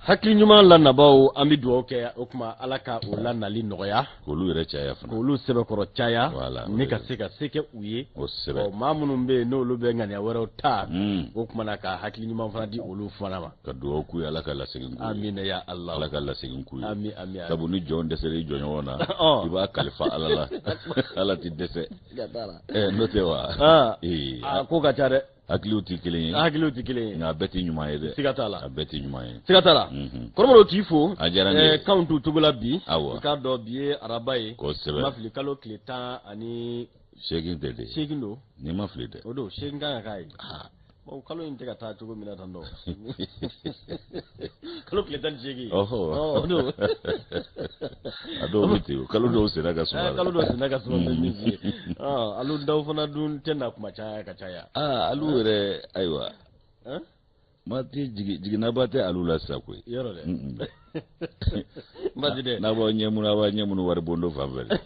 Hakili ɲuman lanabaw, an bɛ dugawu kɛ o tuma Ala ka o lanali nɔgɔya. K'olu yɛrɛ caya fana. K'olu sɛbɛkɔrɔ caya. Voilà. Ni ka se ka se kɛ u ye. Kosɛbɛ. Ɔ, maa minnu bɛ yen n'olu bɛ ŋaniya wɛrɛw ta. O tuma na ka hakili ɲuman fana di olu fana ma. Ka dugawu k'u ye, Ala ka lasegin k'u ye. Amina ya Allah. Ala ka lasegin k'u ye. Ami ami ami. Sabu ni jɔn dɛsɛra i jɔɲɔgɔn na, i b'a kalifa Ala la. Ala ti dɛsɛ. Ɛ, n'o tɛ wa? Aa. Ee. A ko ka ca dɛ. Hakiliw tɛ kelen ye. Hakiliw tɛ kelen ye. Nka a bɛɛ tɛ ɲuman ye dɛ. Siga t'a la. A bɛɛ tɛ ɲuman ye. Siga t'a la. Kɔrɔmɔrɔ k'i fo. A diyara n ye. Kanw t'u cogo la bi. Awɔ. I k'a dɔn bi ye araba ye. Kosɛbɛ. N ma fili, kalo tile tan ani 8 tɛ de. 8 don. N'i ma fili dɛ. O don, 8 kan ka k'a ye. Bon, kalo in tɛ ka taa cogo min na tan dɔ. Kalo tile 18. Ɔhɔ. O don. A dɔw bɛ ten, kalo dɔw senna ka suma. Kalo dɔw senna ka suma, bɛ min f'i ye. Alu daw fana dun tɛ na kuma caya ka caya. Aa, alu yɛrɛ, ayiwa. Ma tɛ jigin, jiginnaba tɛ alu la sisan koyi. Yɔrɔ dɛ. Basi dɛ. N'a b'aw ɲɛ minnu, a b'a ɲɛ minnu wari bon dɔ fan fɛ dɛ.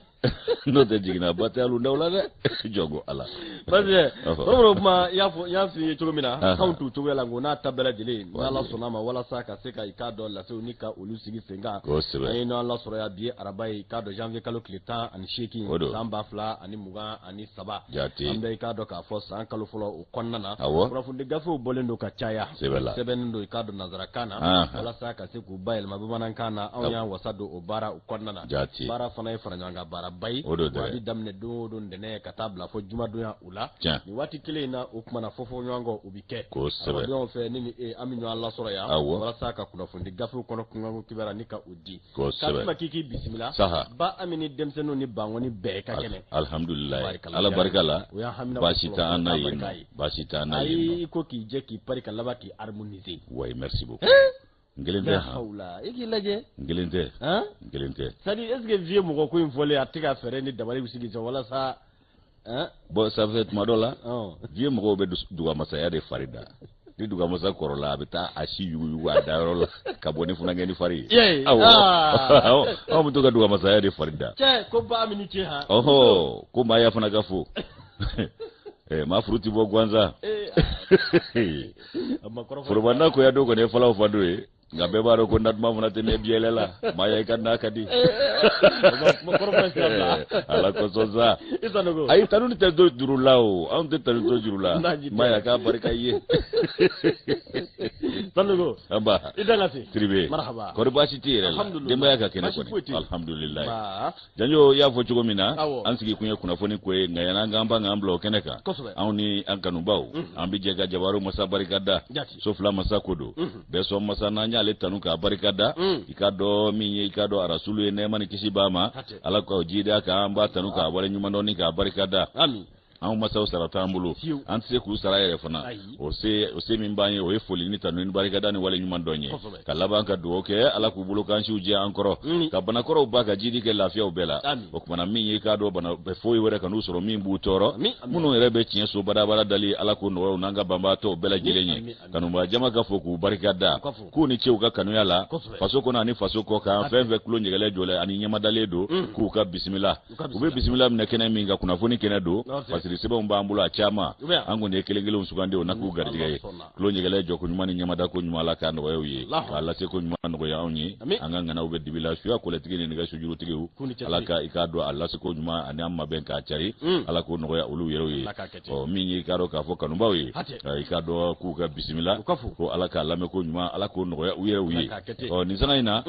N'o tɛ jiginnaba tɛ alu daw la dɛ. Jɔn ko Ala. Basi dɛ. Kɔrɔmɔrɔ kuma, i y'a fɔ, n y'a f'i ye cogo min na, kanw t'u cogoya la, nko n'a ta bɛɛ lajɛlen, n'Ala sɔnna a ma, walasa ka se ka i k'a dɔn lasew ni ka olu sigi sen kan. Kosɛbɛ. An ye ɲɔgɔn lasɔrɔ yan bi ye araba ye, i k'a dɔn janvier kalo tile 18. O don. San 2023. Jate. An bɛ i k'a dɔn k'a fɔ san kalo fɔlɔ o kɔnɔna na. Awɔ. Kunnafoni gafew bɔlen don ka caya. Sɛbɛ la. Sɛbɛnnen don i k'a dɔn nanzarakan na. Walasa ka se k'u bayɛlɛma bamanankan na, anw y'an wasa don o baara o kɔnɔna na. Jate. Baara fana ye faraɲɔgɔnkan baaraba ye. O don dɛ. Wa a bɛ daminɛ don o don ntɛnɛn ka taa bila fɔ jumadonya o la. Tiɲɛ. Nin waati kelen in na, o kumana fɔfɔ ɲɔgɔn kɔ, o bɛ kɛ. Kosɛbɛ. Arabadenw fɛ, ne ni e, an bɛ ɲɔgɔn lasɔrɔ yan. Awɔ. Walasa ka kunnafoni gafew kɔnɔ kunkanko kibaruya ni ka o di. Kosɛbɛ. K'a k'i k'i bisimila. Saha. Ba Ami ni denmisɛnninw ni bangɔni bɛɛ ka kɛnɛ. Alhamdulilayi. Barikala. Ala barika la. O y'an hamina Baasi tɛ an na yen barika nɔ. ye. Baasi tɛ an na yen nɔ. Ayi, i ko k'i jɛ k'i pari ka laban k'i harmoniser. Oui, merci beaucoup. N kelen tɛ La han. hawla, i k'i lajɛ. N kelen tɛ. Han? N kelen tɛ. C'est à dire, est-ce que vieux mɔgɔ ko in fɔlen, a tɛ ka fɛɛrɛ ni dabali sigi sisan walasa, hein? Bon, ça fait tuma dɔ la, Ɔn. vieux mɔgɔw bɛ dugamasaya de fari da. Ni dugamasa kɔrɔla, a bɛ taa a si yuguyugu a dayɔrɔ la ka bɔ ni funankɛni fari ye. Ye. Awɔ. Ah. Awɔ, anw bɛ to ka dugamasaya de fari da. Cɛ, ko ba Ami ni ce han. Ɔhɔ, ko maa ya fana ka fo. Maa furu ti bɔ gansan. Eh, a ma kɔrɔfɔ. Foroba na koya don kɔni ye falaw fa don ye. Nka bɛɛ b'a dɔn ko na duman fana tɛ mɛn biyɛlɛ la. Maa ya i ka na ka di. O ma kɔrɔfɔ in sira bila. Ala kosɔn sa. I Sanogo. Ayi, tanu ni tɛ to juru la o. Anw tɛ tanu to juru la. Naji tɛ. Maa ya k'a barika i ye. Sanogo. An ba. I da ka se. Sidibe. Marhaba. Kɔri baasi t'i yɛrɛ la? Alhamdulillah. Denbaya ka kɛnɛ Baasi foyi kɔni. tɛ yen. Alhamdulillah. Ba. Janjo, i y'a fɔ cogo min na, Awɔ. an sigi kun ye kunnafoni ko ye, nka yan'an k'an ban k'an bila o kɛnɛ kan, Kosɛbɛ. anw ni an kanubaw, an bɛ jɛ ka jabaru masa barika da. Jati. So fila masa ko don. Bɛɛ sɔn masa n'an y'ale tanu k'a barika da. I k'a dɔn min ye, i k'a dɔn arasulu ye, nɛɛma ni kisi b'a ma. Hatɛ. Ala k'o jidi a kan, an b'a tanu k'a wale ɲuman dɔn ni k'a barika da. Ami. Anw masaw sara t'an bolo. Fiyewu. An tɛ se k'u sara yɛrɛ fana. Ayi. O se min b'an ye, o ye foli ni tanu ni barikada ni wale ɲuman dɔn ye. Kosɛbɛ. Ka laban ka dugawu kɛ, Ala k'u bolo kansiw jɛ an kɔrɔ. Ka banakɔrɔw ba ka jidi kɛ lafiyaw bɛɛ la. Ami. O kumana min ye, i k'a dɔn bana foyi wɛrɛ kan'u sɔrɔ min b'u tɔɔrɔ. Ami, ami. Minnu yɛrɛ bɛ tiɲɛ so badabada dali, Ala k'o nɔgɔya u n'an ka banbaatɔw bɛɛ lajɛlen ye. Ami, ami. Kanubaa jama ka fo k'u barika da. U ka fo. K'u ni ce u ka kanuya la. Kosɛbɛ. Faso kɔnɔ ani faso kɔ kan, fɛn fɛn tulo ɲɛgɛlɛ jɔlɛ ani ɲɛmadalen don, k'u ka bisimila. U ka U bɛ bisimila minɛ kɛnɛ min kan, kunnafoni kɛnɛ don. Nɔfɛ. Fasiri sɛbɛnw b'an bolo a caman. U bɛ yan. An kɔni ye kelen kelenw sugandi o na k'u garijɛgɛ ye. Ala sɔnna. Tulo ɲɛgɛlɛ jɔ ko ɲuman ni ɲɛmada ko ɲuman, Ala k'a nɔgɔya u ye. Allahu. K'a lase ko ɲuman nɔgɔya anw ye. Ami. An ka ŋanaw bɛ dibi la, suya kɔlɛtigi ni nɛgɛ sujurutigiw. K'u ni cɛsiri. Ala ka i k'a dɔn a lase ko ɲuman ani an mabɛn k'a cari. Ala k'o nɔgɔya olu yɛrɛw ye. Ala k'a kɛ ten. Ɔ, min ye i k'a dɔn k'a fɔ kanubaw ye. Hatɛ. I k'a dɔn k'u ka bisimila. U ka fo. Ko Ala k'a lamɛn ko ɲuman, Ala k'o nɔgɔya u yɛrɛw ye. Ala k'a kɛ ten. Ɔ, nin sanga in na,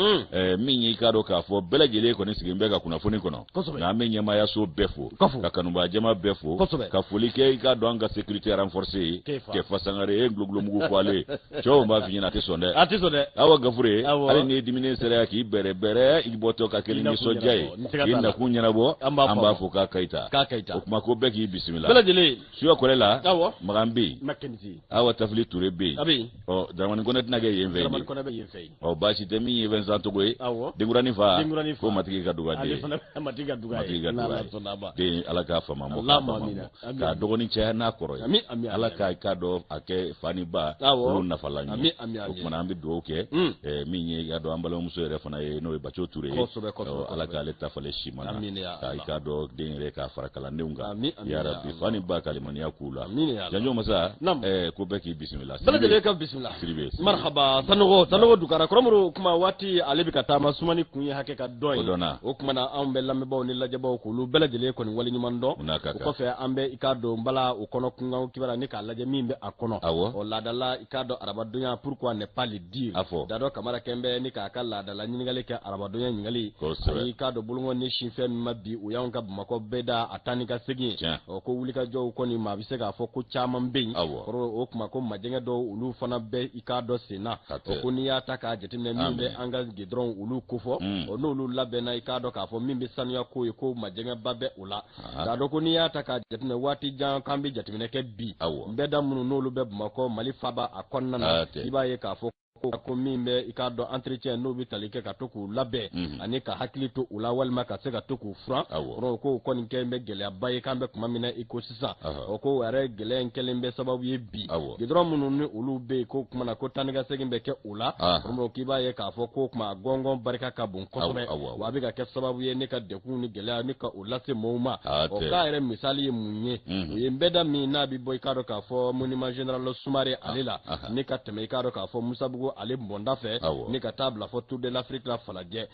min ye i k'a dɔn k'a fɔ bɛɛ lajɛlen kɔni sigilen bɛ ka kunnafoni kɔnɔ. Kosɛbɛ. Nka an bɛ ɲɛmaayaso bɛɛ fo. U ka fo. Ka kanubaa jama bɛɛ fo. Kosɛbɛ. Ka foli kɛ i k'a dɔn an ka sécurité renforcée ye. Kefa. Kefa Sangare e gulogulɔmugu fɔ ale. Cɛw b'a f'i ɲɛna a tɛ sɔn dɛ. A tɛ sɔn dɛ. Awa Gafure, Awɔ. hali n'i diminen sera yan k'i bɛrɛ bɛrɛ, i bɔtɔ ka kɛ ni K'i nakun nisɔndiya ye. ɲɛnabɔ. N siga K'i t'a la. nakun ɲɛnabɔ. An b'a An fɔ. b'a fɔ k'a kayita. K'a kayita. O kuma ko bɛɛ k'i bisimila. Bɛɛ lajɛlen. Suya kɔrɛ la. Awɔ. Makan bɛ yen. Mackenzie. Awa Tafili Ture bɛ yen. A bɛ yen. Ɔ, Daramani Kɔnɛ tɛna kɛ yen fɛ yen Daramani de. Kɔnɛ bɛ yen fɛ yen. Ɔ, baasi tɛ min ye Vincent Togo ye. Awɔ. Denkuranin fa. Denkuranin fa. Ko matigi ka duga den Ale ye. fana matigi ka duga ye. Matigi ka duga N'Ala ye. sɔnna a ma. Den Ala k'a fama mɔ, k'a Allahumma fama amina. mɔ. Amina. K'a dɔgɔnin caya n'a kɔrɔ ye. Ami, ami, ami, Ala ami. k'a k'a dɔn a kɛ fa ni ba. Awɔ. Olu nafalan ye. Ami, ami, ami. O kumana an bɛ dugawu kɛ. Min min ye i k'a dɔn an balimamuso yɛrɛ fana ye, n'o ye Baco Ture ye. Kosɛbɛ, kosɛbɛ. Ala k'ale ta falen si ma na, ka i k'a dɔn den yɛrɛ k'a fara kalandenw kan. Amin, amin. Ya rabbi, fa ni ba ka limaniya k'u la. Amin ya Allah. Janjo masa. Naam. Ko bɛɛ k'i bisimila. Bɛɛ lajɛlen ka bisimila. Sidibe. Marhaba Sanogo, Sanogo Dukara. Kɔrɔmuru, kuma waati ale bɛ ka taama, sumani kun ye hakɛ ka dɔn ye. O dɔnna. O kuma na, anw bɛ lamɛnbaaw ni lajɛbaaw k'olu bɛɛ lajɛlen kɔni waleɲuman dɔn. O n'a ka O kan. kɔfɛ, an bɛ i k'a dɔn bala o kɔnɔ kunkan kibaruya ni k'a lajɛ min bɛ a kɔnɔ. O laadala, i k'a dɔn arabadonya, pourquoi ne pas le dire? A fɔ. Dadɔ Kamara kɛn bɛ ni k'a ka laadala ɲininkali kɛ, arabadonya ɲininkali. Kosɛbɛ. Ani i k'a dɔn bolokɔni ni sinfɛn min ma bi, o y'anw ka Bamakɔ bɛɛ da a taa ni ka segin ye. Ɔ, ko wulikajɔw kɔni, maa bɛ se k'a fɔ ko caman bɛ yen. Kɔrɔ o kuma ko majɛngɛ dɔw, olu fana bɛ i k'a dɔn sen na. Ka tɛ. Ɔ, ko n'i y'a ta k'a jateminɛ, min bɛ Amin. an ka gidɔrɔnw olu kofɔ, ɔ, n'olu labɛnna, i k'a dɔn k'a fɔ min bɛ sanuya ko ye, ko majɛngɛba bɛ o la. K'a dɔn ko n'i y'a ta k'a jateminɛ, waati jan k'an bɛ jateminɛ kɛ bi, n bɛɛ da minnu n'olu bɛ Bamakɔ Mali faba a kɔnɔna na, tɛ. i b'a ye k'a fɔ ko min bɛ i k'a dɔn entretien, n'o bɛ tali kɛ ka to k'u labɛn ani ka hakili to u la, walima ka se ka to k'u furan, kɔrɔ ko kɔni kɛ bɛ gɛlɛyaba ye k'an bɛ tuma min na i ko sisan. O ko yɛrɛ gɛlɛya in kɛlen bɛ sababu ye bi, gidɔrɔn minnu ni olu bɛ yen, ko kuma na ko taa ni ka segin bɛ kɛ o la, kɔrɔ k'i b'a ye k'a fɔ ko kuma gɔngɔn barika ka bon kosɛbɛ, wa a bɛ ka kɛ sababu ye ne ka degun ni gɛlɛya ni ka o lase mɔgɔw ma. O k'a yɛrɛ misali ye mun ye? O ye n bɛɛ da min n'a bɛ bɔ i k'a dɔn k'a fɔ monument général Sumare ale la, ni ka tɛmɛ i k'a dɔn k'a fɔ Musabugu ale bɔnda fɛ, ni ka taa bila fɔ Tour de l'Afrique la Falajɛ.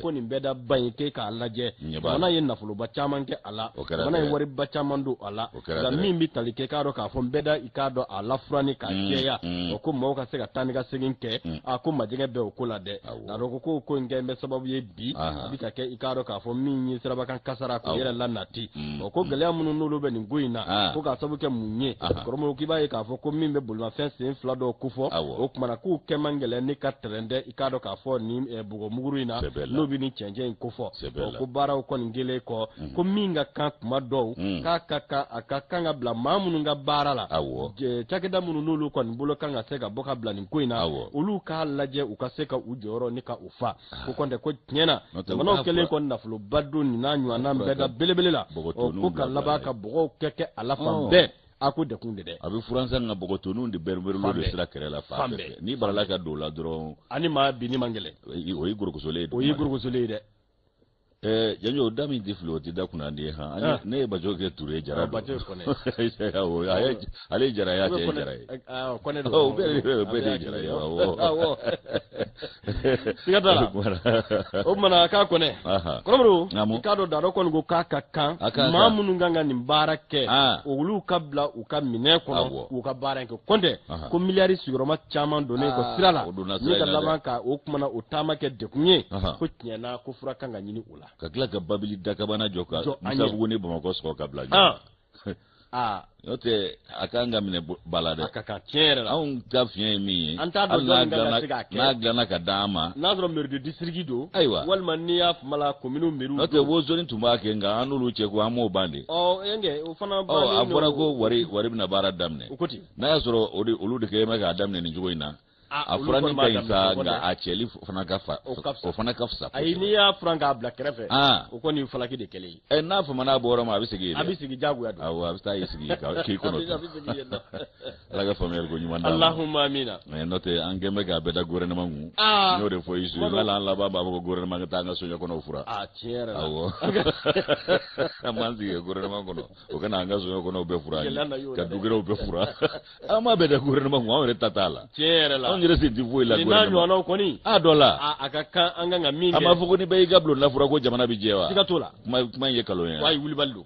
Ko nin bɛɛ da ba in k'e k'a lajɛ, jamana ye nafoloba caman kɛ a la, jamana ye wariba caman don a la, nka min bɛ tali kɛ k'a dɔn k'a fɔ n bɛɛ da i k'a dɔn a lafurani k'a jɛya, o ko mɔgɔw ka se ka taa ni ka segin kɛ, a ko majɛgɛ bɛ o ko la dɛ. N'a dɔn ko in kɛ bɛ sababu ye bi, a bɛ ka kɛ i k'a dɔn k'a fɔ min ye sirabakan kasara k'o yɛrɛ la nati. O ko gɛlɛya minnu n'olu bɛ nin ko in na, ko k'a sababu kɛ mun ye? Kɔrɔmɔgɔw k'i b'a ye k'a fɔ ko min bɛ bolimafɛn sen fila dɔw kofɔ, o kumana k'u kɛ man gɛlɛn ni ka tɛrɛn i k'a dɔn k'a fɔ nin bɔgɔmuguru in na, n'o bɛ nin cɛncɛn in kofɔ. Ko baaraw kɔni kɛlen kɔ, ko min ka kan kuma dɔw, k'a ka kan, a ka kan ka bila maa minnu ka baara la, cakɛda minnu n'olu kɔni bolo kan ka se ka bɔ ka bila nin ko in na, olu k'a lajɛ u ka se ka u jɔyɔrɔ ni ka u fa. Ko kɔntɛ ko tiɲɛ na, jamanaw kɛlen kɔ nafoloba don nin n'a ɲɔgɔnna bɛɛ da belebele la, ko ka laban ka bɔgɔw kɛ a la fan bɛɛ, a ko dekun de dɛ. A bɛ furansan ka bɔgɔtoninw de bɛrɛbɛrɛ de sira kɛrɛ la fan bɛɛ. N'i barala ka don o la dɔrɔn, ani maa binni man gɛlɛn. O ye gorokosolen ye. O ye gorokosolen ye dɛ. Janjo, da min tɛ fili, o tɛ da kunna di ye han. Ne ye Bajo kɛ Ture ye, Jara don. Bajo ye Kɔnɛ. Ale ye Jara ye, a cɛ ye Jara ye. Kɔnɛ don. O bɛɛ de ye Jara ye, awɔ. Siga t'a la. O kumana k'a Kɔnɛ. Kɔrɔmuru, i k'a dɔn Dadɔ kɔni ko k'a ka kan maa minnu kan ka nin baara kɛ, olu ka bila u ka minɛn kɔnɔ, k'u ka baara in kɛ. Kɔntɛ ko miliyari sigiyɔrɔma caman donnen kɔ sira la, ni ka laban ka o kumana o taama kɛ dekun ye, ko tiɲɛna ko fura kan ka ɲini o la. Ka tila ka babili dakabana jɔ ka Musabugu ni Bamakɔ sɔgɔ ka bila ɲɔgɔn. N'o tɛ, a kan ka minɛ ba la dɛ. A ka kan tiɲɛ yɛrɛ la. Anw ka fiɲɛ ye min ye, an t'a dɔn jɔnni kan ka se k'a kɛ. N'a dilanna ka d'an ma. N'a sɔrɔ mairie de district don. Ayiwa. Walima n'i y'a fama la commune mairie. N'o tɛ, Wozoni tun b'a kɛ, nka an n'olu cɛ ko an m'o ban de. Ɔ ɛnkɛ, o fana. Ɔ, a fɔra ko wari bɛna baara daminɛ. O ko ten. N'a y'a sɔrɔ o de olu de kɛ bɛ k'a daminɛ nin cogo in na. A furanni ka ɲi sa, nka a cɛli fana ka fa, o fana ka fisa. Ayi, n'i y'a furan k'a bila kɛrɛfɛ, o kɔni ye falaki de kɛlen ye. Ɛ, n'a famana a bɔ yɔrɔ ma, a bɛ segin yen dɛ. A bɛ segin diyagoya don. Awɔ, a bɛ taa i sigi k'i kɔnɔ. A bɛ segin yen nɔ. Ala ka faamuyali ko ɲuman d'an ma. Allahumma amina. N'o tɛ, an kɛn bɛ k'a bɛɛ da gouvernement kun. N y'o de fɔ i su, hali an laban b'a fɔ ko gouvernement ka taa an ka soɲɛkɔnɔw furan. Aa, tiɲɛ yɛrɛ la. Awɔ, an b'an sigi gouvernement kɔnɔ, o ka na an ka soɲɛkɔnɔw bɛɛ furan, ka dugɛrɛw bɛɛ furan. An m'a bɛɛ da gouvernement kun, anw yɛrɛ ta t'a la. Tiɲɛ yɛrɛ la. Anw yɛrɛ sen tɛ foyi la. Nin n'a ɲɔgɔnnaw kɔni. A dɔ la. A ka kan an kan ka min kɛ. A m'a fɔ ko ni bɛɛ y'i ka bulon lafura ko jamana bɛ jɛ wa? Siga t'o la. Kuma in ye nkalon ye. Wa wulibali don.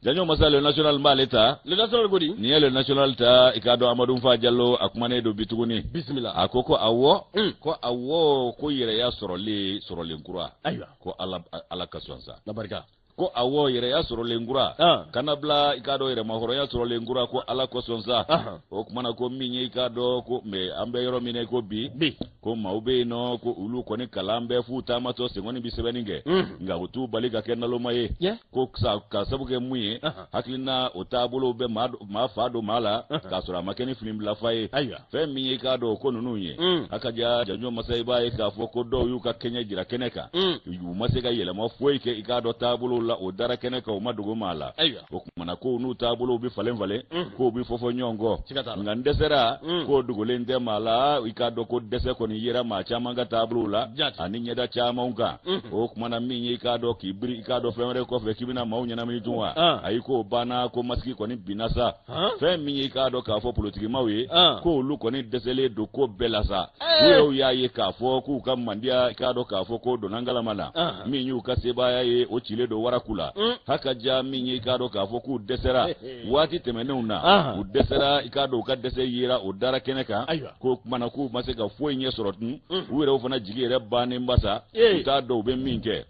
Janjo Masa, le National b'ale ta. Le National ko di? N'i ye le National ta, i k'a dɔn Amadu Fa Jalo a kumanen don bi tuguni. Bisimila. A ko awɔ. Ko awɔ, ko yɛrɛya sɔrɔlen kura. Ayiwa. Ko Ala Ala ka sɔn sa. Na barika. Ko awɔ, yɛrɛya sɔrɔlen kura. Kana bila i k'a dɔn yɛrɛmahɔrɔnya sɔrɔlen kura, ko Ala kosɔn sa. O kumana ko min ye i k'a dɔn ko mɛ an bɛ yɔrɔ min na ko bi. Bi. Ko maaw bɛ yen nɔ, ko olu kɔni kalan bɛɛ f'u taamatɔ senkɔni bɛ sɛbɛnni kɛ. Nka u t'u bali ka kɛ naloma ye. Ko ka sabu kɛ mun ye? Hakilina o taabolo bɛ maa fa don maa la k'a sɔrɔ a ma kɛ ni fini bila fa ye. Ayiwa. Fɛn min ye i k'a dɔn ko ninnu ye. A ka diya Janjo Masa, i b'a ye k'a fɔ ko dɔw y'u ka kɛɲɛ jira kɛnɛ kan. U ma se ka yɛlɛma foyi kɛ i k'a dɔn taabolo la. la o dara kɛnɛ kan, o ma dogo maa la. O kumana kow n'u taabolow bɛ falen falen, kow bɛ fɔfɔ ɲɔgɔn kɔ, nka n dɛsɛra k'o dogolen tɛ maa la. I k'a dɔn ko dɛsɛ kɔni yera maa caman ka taabolow la ani ɲɛda camanw kan. O kumana min ye i k'a dɔn k'i biri i k'a dɔn fɛn wɛrɛ kɔfɛ k'i bɛna maaw ɲɛnamini tun wa, ayi, k'o banna, ko masigi kɔni binna sa. Fɛn min ye i k'a dɔn k'a fɔ politikimaw ye, ko olu kɔni dɛsɛlen don ko bɛɛ la sa. U yɛrɛw y'a ye k'a fɔ k'u ka mandiya, i k'a dɔn k'a fɔ ko donna ngalama la. Min y'u ka sebaaya ye, o cilen don waraku la. Haka ja min ye i k'a dɔn k'a fɔ k'u dɛsɛra waati tɛmɛnenw na, u dɛsɛra, i k'a dɔn u ka dɛsɛ yera, o dara kɛnɛ kan. Ko kumana k'u ma se ka foyi ɲɛ sɔrɔ tun. U yɛrɛw fana jigi yɛrɛ bannen ba sa, u t'a dɔn u bɛ min kɛ.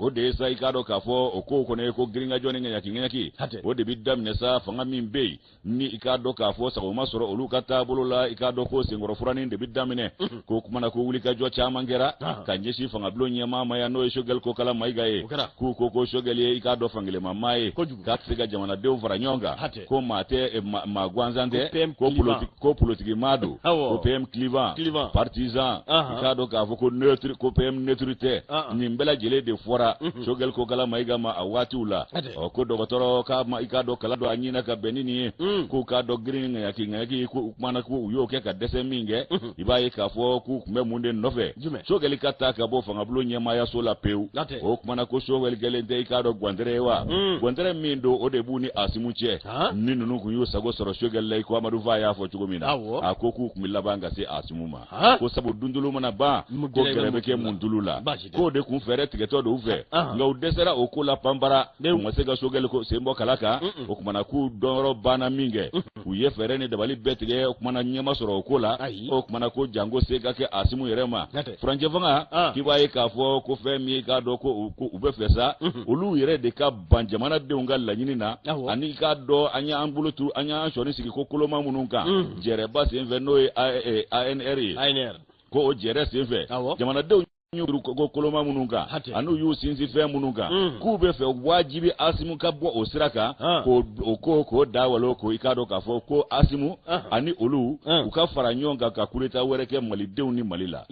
O de ye sa, i k'a dɔn k'a fɔ o kow kɔni ye ko girinkajɔ ni ŋaɲaki ŋaɲaki, o de bɛ daminɛ sa. Fanga min bɛ yen ni i k'a dɔn k'a fɔ sago ma sɔrɔ olu ka taabolo la, i k'a dɔn ko senkɔrɔfuranin de bɛ daminɛ. Ko kumana ko wulikajɔ caman kɛra ka ɲɛsin fangabulon ɲɛmaa ma yan, n'o ye Sogɛli Kokala Mayiga ye. K'u ko ko Sogɛli ye i k'a dɔn fankelenma maa ye, k'a tɛ se ka jamanadenw fara ɲɔgɔn kan, ko maa tɛ, maa gansan tɛ, ko politiki maa don, ko PM clivant, partisan, i k'a dɔn k'a fɔ ko neutre, ko PM neutre tɛ. Nin bɛɛ lajɛlen de fɔra Sogɛli Kokala Mayiga ma a waatiw la. Ɔ, ko dɔgɔtɔrɔ k'a ma i k'a dɔn kala don a ɲin na ka bɛn ni nin ye, k'u k'a dɔn girin ŋaɲaki ŋaɲaki, ko u kumana ko u y'o kɛ ka dɛsɛ min kɛ, i b'a ye k'a fɔ k'u tun bɛ mun de nɔfɛ? Sogɛli ka taa ka bɔ fangabulon ɲɛmaayaso la pewu. O kumana ko Sogɛli kɛlen tɛ i k'a dɔn gwantɛrɛ ye wa? Gwantɛrɛ min don, o de b'u ni Asimu cɛ. Ni ninnu tun y'u sago sɔrɔ Sogɛli la, i ko Amadu Fa y'a fɔ cogo min na, a ko k'u tun bɛ laban ka se Asimu ma, ko sabu duntulu mana ban, ko gɛrɛ bɛ kɛ muntulu la. K'o de kun fɛɛrɛ tigɛtɔ don u fɛ, nka u dɛsɛra o ko la panpara, u ma se ka Sogɛli ko sen bɔ kala kan. O kumana k'u dɔnyɔrɔ banna min kɛ, u ye fɛɛrɛ ni dabali bɛɛ tigɛ, o kumana ɲɛ ma sɔrɔ o ko la. O kumana ko janko se ka kɛ Asimu yɛrɛ ma furancɛ fanga, k'i b'a ye k'a fɔ ko fɛn min ye k'a dɔn ko u bɛ fɛ sa, olu yɛrɛ de ka ban jamanadenw ka laɲini na, ani k'a dɔn an y'an bolo tu, an y'an sɔnni sigi ko koloma minnu kan jɛrɛba senfɛ, n'o ye ANR ye, ko o jɛrɛ senfɛ jamanadenw y'u ko koloma minnu kan ani u y'u sinsin fɛn minnu kan, k'u bɛ fɛ wajibi Asimu ka bɔ o sira kan, k'o o ko k'o da walo, ko i k'a dɔn k'a fɔ ko Asimu ani olu u ka fara ɲɔgɔn kan ka kudeta wɛrɛ kɛ malidenw ni Mali la.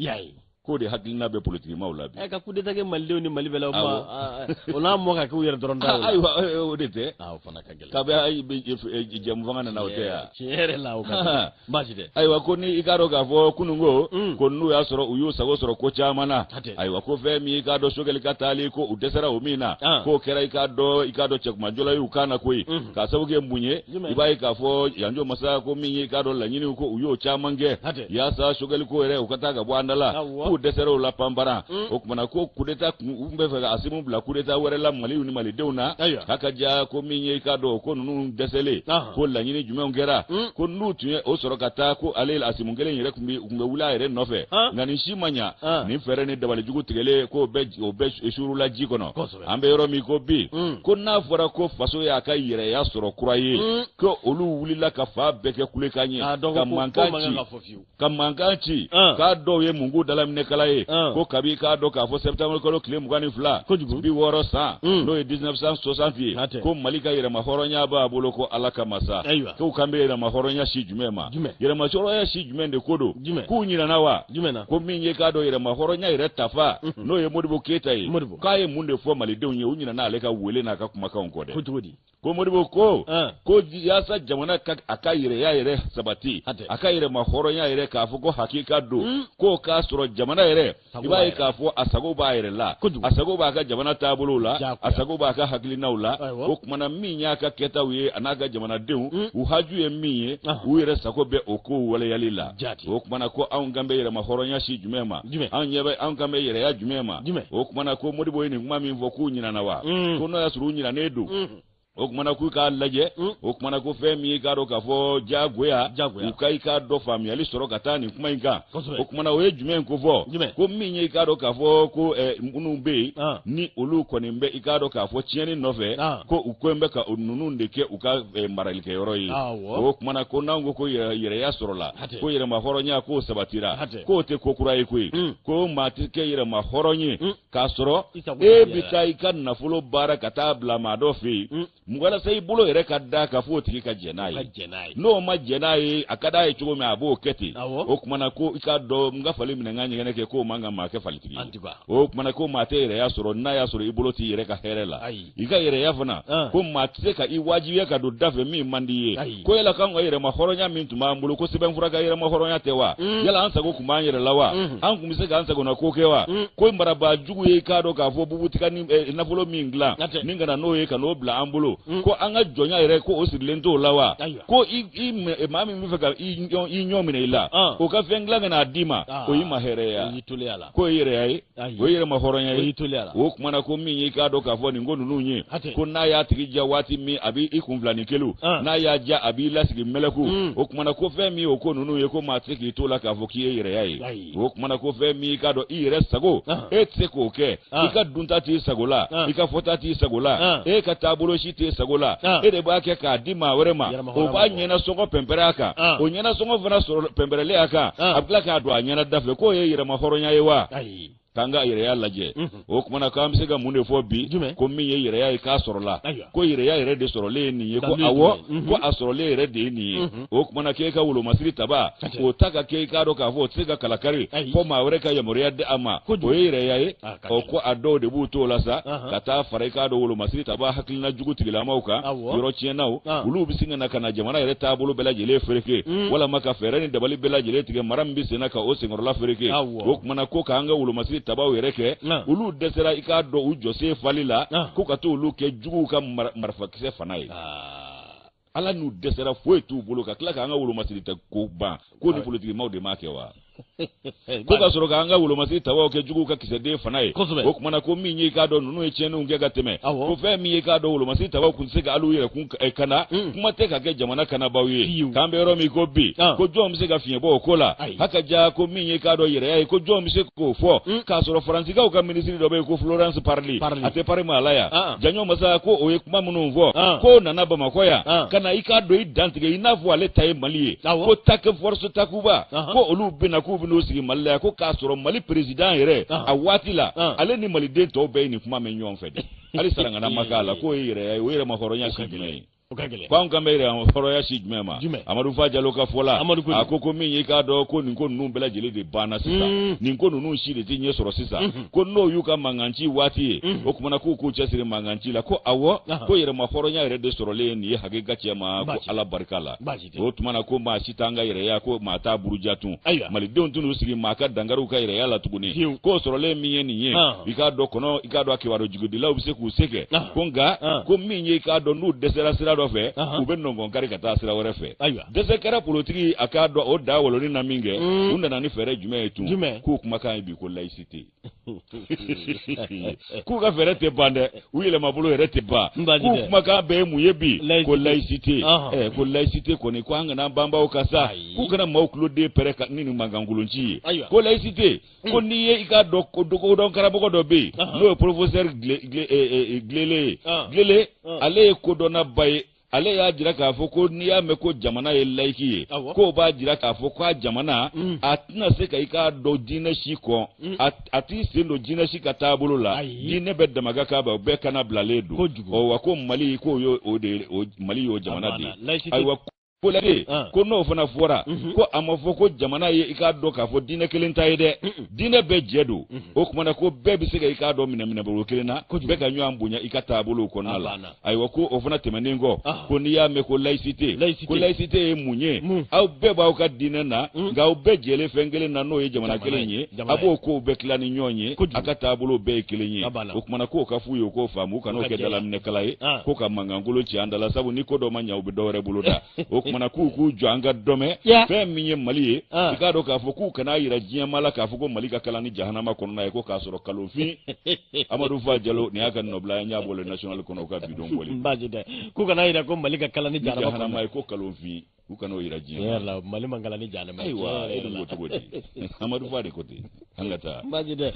K'o de hakilina bɛ politikimaw la bi. Ka kudeta kɛ malidenw ni Mali bɛɛ la, o ma o n'a mɔ ka k'u yɛrɛ dɔrɔn ta. Ayiwa, o de tɛ. O fana ka gɛlɛn. Kabi jɛmu fanga nana, o tɛ yan. Tiɲɛ yɛrɛ la, o ka gɛlɛn, baasi tɛ. Ayiwa, ko ni i k'a dɔn k'a fɔ kununko, ko n'u y'a sɔrɔ u y'u sago sɔrɔ ko caman na, ayiwa, ko fɛn min i k'a dɔn Sogɛli ka taali, ko u dɛsɛra o min na, k'o kɛra i k'a dɔn cɛkumajɔla y'u kan na koyi. K'a sababu kɛ mun ye? I b'a ye k'a fɔ yanjo masa ko min ye i k'a dɔn laɲiniw, ko u y'o caman kɛ yaasa Sogɛli ko yɛrɛ u ka taa ka bɔ an da la, k'u dɛsɛra o la panpara. O kumana ko kudeta kun u bɛ fɛ ka Asimu bila kudeta wɛrɛ la Mali ni malidenw na. K'a ka ja ko min ye i k'a dɔn ko ninnu dɛsɛlen, ko laɲini jumɛnw kɛra, ko n'u tun ye o sɔrɔ ka taa, ko ale Asimu kelen yɛrɛ tun bɛ u tun bɛ wuli a yɛrɛ nɔfɛ, nka nin si ma ɲa. Nin fɛɛrɛ ni dabalijugu tigɛlen, k'o bɛɛ o bɛɛ suurula ji kɔnɔ. An bɛ yɔrɔ min ko bi, ko n'a fɔra ko faso y'a ka yɛrɛya sɔrɔ kura ye, ko olu wulila ka fa bɛɛ kɛ kulekan ye, ka mankan ci, ka mankan ci, k'a dɔw ye mun k'u dalaminɛkala ye, ko kabi k'a dɔn k'a fɔ septembre kalo tile 22 60 san, n'o ye 1960 ye, ko Mali ka yɛrɛma hɔrɔnya b'a bolo, ko Ala kama sa, k'u kan bɛ yɛrɛma hɔrɔnya si jumɛn ma? Yɛrɛma hɔrɔnya si jumɛn de ko don? K'u ɲinana wa? Ko min ye k'a dɔn yɛrɛma hɔrɔnya yɛrɛ tafa, n'o ye Modibo Keyita ye, k'a ye mun de fɔ malidenw ye? U ɲinana ale ka wele n'a ka kumakanw kɔ dɛ. Ko Modibo ko yaasa jamana ka a ka yɛrɛya yɛrɛ sabati, a ka yɛrɛma hɔrɔnya yɛrɛ, k'a fɔ ko hakika don, k'o k'a sɔrɔ jamana yɛrɛ, i b'a ye k'a fɔ a sago b'a yɛrɛ la, a sago b'a ka jamana taabolow la, a sago b'a ka hakilinaw la. O kumana min y'a ka kɛtaw ye, a n'a ka jamanadenw u haju ye min ye, u yɛrɛ sago bɛ o kow waleyali la. O kumana ko anw kan bɛ yɛrɛma hɔrɔnya si jumɛn ma? Anw ɲɛ bɛ, anw kan bɛ yɛrɛya jumɛn ma? O kumana ko Modibo ye nin kuma min fɔ, k'u ɲinana wa? Ko n'o y'a sɔrɔ u ɲinanen don, o kumana k'u k'a lajɛ. O kumana ko fɛn min ye k'a dɔn k'a fɔ diyagoya u ka i k'a dɔn faamuyali sɔrɔ ka taa nin kuma in kan. O kumana o ye jumɛn ko fɔ? Ko min ye i k'a dɔn k'a fɔ ko minnu bɛ yen ni olu kɔni bɛ i k'a dɔn k'a fɔ tiɲɛni nɔfɛ, ko u ko bɛ ka ninnu de kɛ u ka maralikɛyɔrɔ ye. O kumana ko n'anw ko ko yɛrɛya sɔrɔla, ko yɛrɛma hɔrɔnya k'o sabatira, k'o tɛ ko kura ye koyi. Ko maa tɛ kɛ yɛrɛma hɔrɔn ye k'a sɔrɔ e bɛ taa i ka nafolo baara ka taa bila maa dɔ fɛ yen. Walasa i bolo yɛrɛ ka da kan f'o tigi ka jɛn n'a ye. N'o ma jɛn n'a ye, a ka d'a ye cogo min a b'o kɛ ten. O tuma na ko i k'a dɔn n ka fali minɛ n ka ɲɛgɛnɛ kɛ, k'o man kan maa kɛ falitigi ye. O tuma na ko maa tɛ yɛrɛya sɔrɔ n'a y'a sɔrɔ i bolo t'i yɛrɛ ka hɛrɛ la. I ka yɛrɛya fana, ko maa tɛ se ka i wajibiya ka don da fɛ min man di i ye. Ko yala k'an ka yɛrɛma hɔrɔnya min tun b'an bolo, ko sɛbɛnfura ka yɛrɛma hɔrɔnya tɛ wa? Yala an sago tun b'an yɛrɛ la wa? An tun bɛ se k'an sagona ko kɛ wa? Ko marabaa jugu ye, i k'a dɔn k'a fɔ bubutigɛ ni nafolo min dilan ni ka na n'o ye ka n'o bila an bolo, ko an ka jɔnya yɛrɛ ko o sirilen t'o la wa? Ko i maa min bɛ fɛ ka i ɲɔ minɛ i la, o ka fɛn dilan ka n'a d'i ma, o y'i ma hɛrɛ ye wa? K'o ye yɛrɛya ye? O ye yɛrɛma hɔrɔnya ye? O tuma na ko min ye, i k'a dɔn k'a fɔ nin ko ninnu ye, ko n'a y'a tigi diya waati min a b'i kun filanin kelu, n'a y'a diya a b'i lasigi mɛlɛku. O tuma na ko fɛn min o ko ninnu ye, ko maa tɛ se k'i t'o la k'a fɔ k'i ye yɛrɛya ye. O tuma na ko fɛn min, i k'a dɔn i yɛrɛ sago, e tɛ se k'o kɛ. I ka dunta t'i sago la, i ka fɔta t'i sago la, e ka taabolo si t'i sago la. E de b'a kɛ k'a di maa wɛrɛ ma, o b'a ɲɛnasɔngɔ pɛnpɛrɛ a kan. O ɲɛnasɔngɔ fana sɔrɔ pɛnpɛrɛlen a kan, a bɛ tila k'a don a ɲɛna da fɛ. K'o ye yɛrɛma hɔrɔnya ye wa? K'an ka yɛrɛya lajɛ. O tuma na k'an bɛ se ka mun de fɔ bi? Ko min ye yɛrɛya ye k'a sɔrɔla, ko yɛrɛya yɛrɛ de sɔrɔlen ye nin ye. Ko awɔ, ko a sɔrɔlen yɛrɛ de ye nin ye. O tuma na k'e ka wolomasiri taba o ta ka kɛ, i k'a dɔn k'a fɔ o tɛ se ka kalakari fo maa wɛrɛ ka yamaruya di a ma, o ye yɛrɛya ye? Ɔ, ko a dɔw de b'u t'o la sa, ka taa fara i k'a dɔn wolomasiri taba hakilina jugu tigilamaw kan, yɔrɔ tiɲɛnaw. Olu bɛ sin ka na ka na jamana yɛrɛ taabolo bɛɛ lajɛlen fereke, walama ka fɛɛrɛ ni dabali bɛɛ lajɛlen tigɛ mara min bɛ senna ka o senkɔrɔla fereke. O tuma na ko k'an ka wolomasiri tabaw yɛrɛ kɛ, olu dɛsɛra, i k'a dɔn u jɔsen fali la, ko ka t'olu kɛ juguw ka marifakisɛ fana ye. Ala n'u dɛsɛra, foyi t'u bolo ka tila k'an ka wolomasiri tɛ ko ban ko ni politikimaw de m'a kɛ wa? Ko ka sɔrɔ k'an ka wolomasiri tabaw kɛ juguw ka kisɛden fana ye. O tuma na ko min ye, i k'a dɔn ninnu ye tiɲɛniw kɛ ka tɛmɛ, ko fɛn min ye, i k'a dɔn wolomasiri tabaw tun tɛ se ka hali u yɛrɛ kun kana, kuma tɛ ka kɛ jamana kanabaw ye. K'an bɛ yɔrɔ min ko bi, ko jɔn bɛ se ka fiɲɛ bɔ o ko la? Haka ja, ko min ye, k'a dɔn yɛrɛya ye, ko jɔn bɛ se k'o fɔ k'a sɔrɔ Faransikaw ka minisiri dɔ bɛ yen ko Florence Parly, a tɛ pari maa la yan, Jaɲɔ masa, ko o ye kuma minnu fɔ, k'o nana Bamakɔ yan ka na, i k'a dɔn i dantigɛ i n'a fɔ ale ta ye Mali ye, ko task force Takuba, ko olu bɛna k'u bɛn'u sigi Mali la yan, ko k'a sɔrɔ Mali président yɛrɛ a waati la, ale ni maliden tɔw bɛɛ ye nin kuma mɛn ɲɔgɔn fɛ de, hali sarangana ma k'a la. K'o ye yɛrɛya ye? O yɛrɛma hɔrɔnya si jumɛn ye? Ko anw kan bɛ yɛrɛ hɔrɔnya si jumɛn ma? Amadu Fa Jalo ka fɔ la, a ko ko min ye, k'a dɔn ko nin ko ninnu bɛɛ lajɛlen de banna sisan, nin ko ninnu si de tɛ ɲɛ sɔrɔ sisan, ko n'o y'u ka mankanci waati ye, o tuma na k'u k'u cɛsiri mankanci la. Ko awɔ, ko yɛrɛma hɔrɔnya yɛrɛ de sɔrɔlen ye nin ye hakika cɛ ma, ko Ala barika la. O tuma na ko maa si t'an ka yɛrɛya, ko maa t'a buruja tun. Malidenw tɛn'u sigi maa ka dankariw ka yɛrɛya la tuguni. K'o sɔrɔlen min ye nin ye, i k'a dɔn kɔnɔ, i k'a dɔn a kibaru jugudilaw bɛ se k'u se kɛ, ko nka ko min ye, i k'a dɔn n'u dɛsɛra sira dɔ fɛ, u bɛ nɔngɔn kari ka taa sira wɛrɛ fɛ. Dɛsɛ kɛra politiki, a k'a dɔn o da wɔlɔni na min kɛ, u nana ni fɛɛrɛ jumɛn ye tun? K'u kumakan ye bi ko laïcité. K'u ka fɛɛrɛ tɛ ban dɛ, u yɛlɛmabolo yɛrɛ tɛ ban. K'u kumakan bɛɛ ye mun ye bi? Ko laïcité. Ko laïcité kɔni, ko an kana banbaw ka sa, k'u kana maaw tuloden pɛrɛ ni nin mankankolonci ye. Ko laïcité, ko n'i ye, i k'a dɔn ko kodɔn karamɔgɔ dɔ bɛ yen, n'o ye professeur Glele ye. Glele, ale ye kodɔnnaba ye. Ale y'a jira k'a fɔ ko n'i y'a mɛn ko jamana ye laïque ye, k'o b'a jira k'a fɔ k'a jamana a tɛna se ka i k'a dɔn diinɛ si kɔn, a t'i sen don diinɛ si ka taabolo la, diinɛ bɛɛ dama ka kan, o bɛɛ kana bilalen don. Ɔ wa, ko Mali, k'o y'o o de ye, Mali y'o jamana de ye. Ayiwa, ko lajɛ, ko n'o fana fɔra, ko a ma fɔ ko jamana ye, i k'a dɔn k'a fɔ diinɛ kelen ta ye dɛ, diinɛ bɛɛ jɛ don. O tuma na ko bɛɛ bɛ se ka i k'a dɔn minɛ minɛbolo kelen na, bɛɛ ka ɲɔgɔn bonya i ka taabolow kɔnɔna la. Ayiwa, ko o fana tɛmɛnen kɔ, ko n'i y'a mɛn ko laïcité, ko laïcité ye mun ye? Aw bɛɛ b'aw ka diinɛ na, nka aw bɛɛ jɛlen fɛn kelen na, n'o ye jamana kelen ye. A b'o kow bɛɛ tila ni ɲɔgɔn ye, a ka taabolo bɛɛ ye kelen ye. O tuma na k'o ka f'u ye, u k'o faamu, u kan'o kɛ dalaminɛkala ye, ko ka mankankolon ci an da la, sabu ni ko dɔ ma ɲɛ, u bɛ dɔ wɛrɛ bolo da. O tuma na k'u k'u jɔ an ka dɔmɛ fɛn min ye Mali ye, i k'a dɔn k'a fɔ k'u kan'a yira diɲɛmaa la k'a fɔ ko Mali ka kalan ni jahanama kɔnɔna ye, ko k'a sɔrɔ kalonfin. Amadu Fa Jalo, nin y'a ka nɔbila ye, n y'a bɔ Le National kɔnɔ, u ka bidon bɔli. Baasi tɛ, k'u kana yira ko Mali ka kalan ni jahanama ye, ko kalonfin. U kana o yira diɲɛ. Tiɲɛ yɛrɛ la, Mali man kalan ni jahanama ye. Ayiwa, e dun ko cogo di? Amadu Fa de ko ten. An ka taa. Baasi tɛ.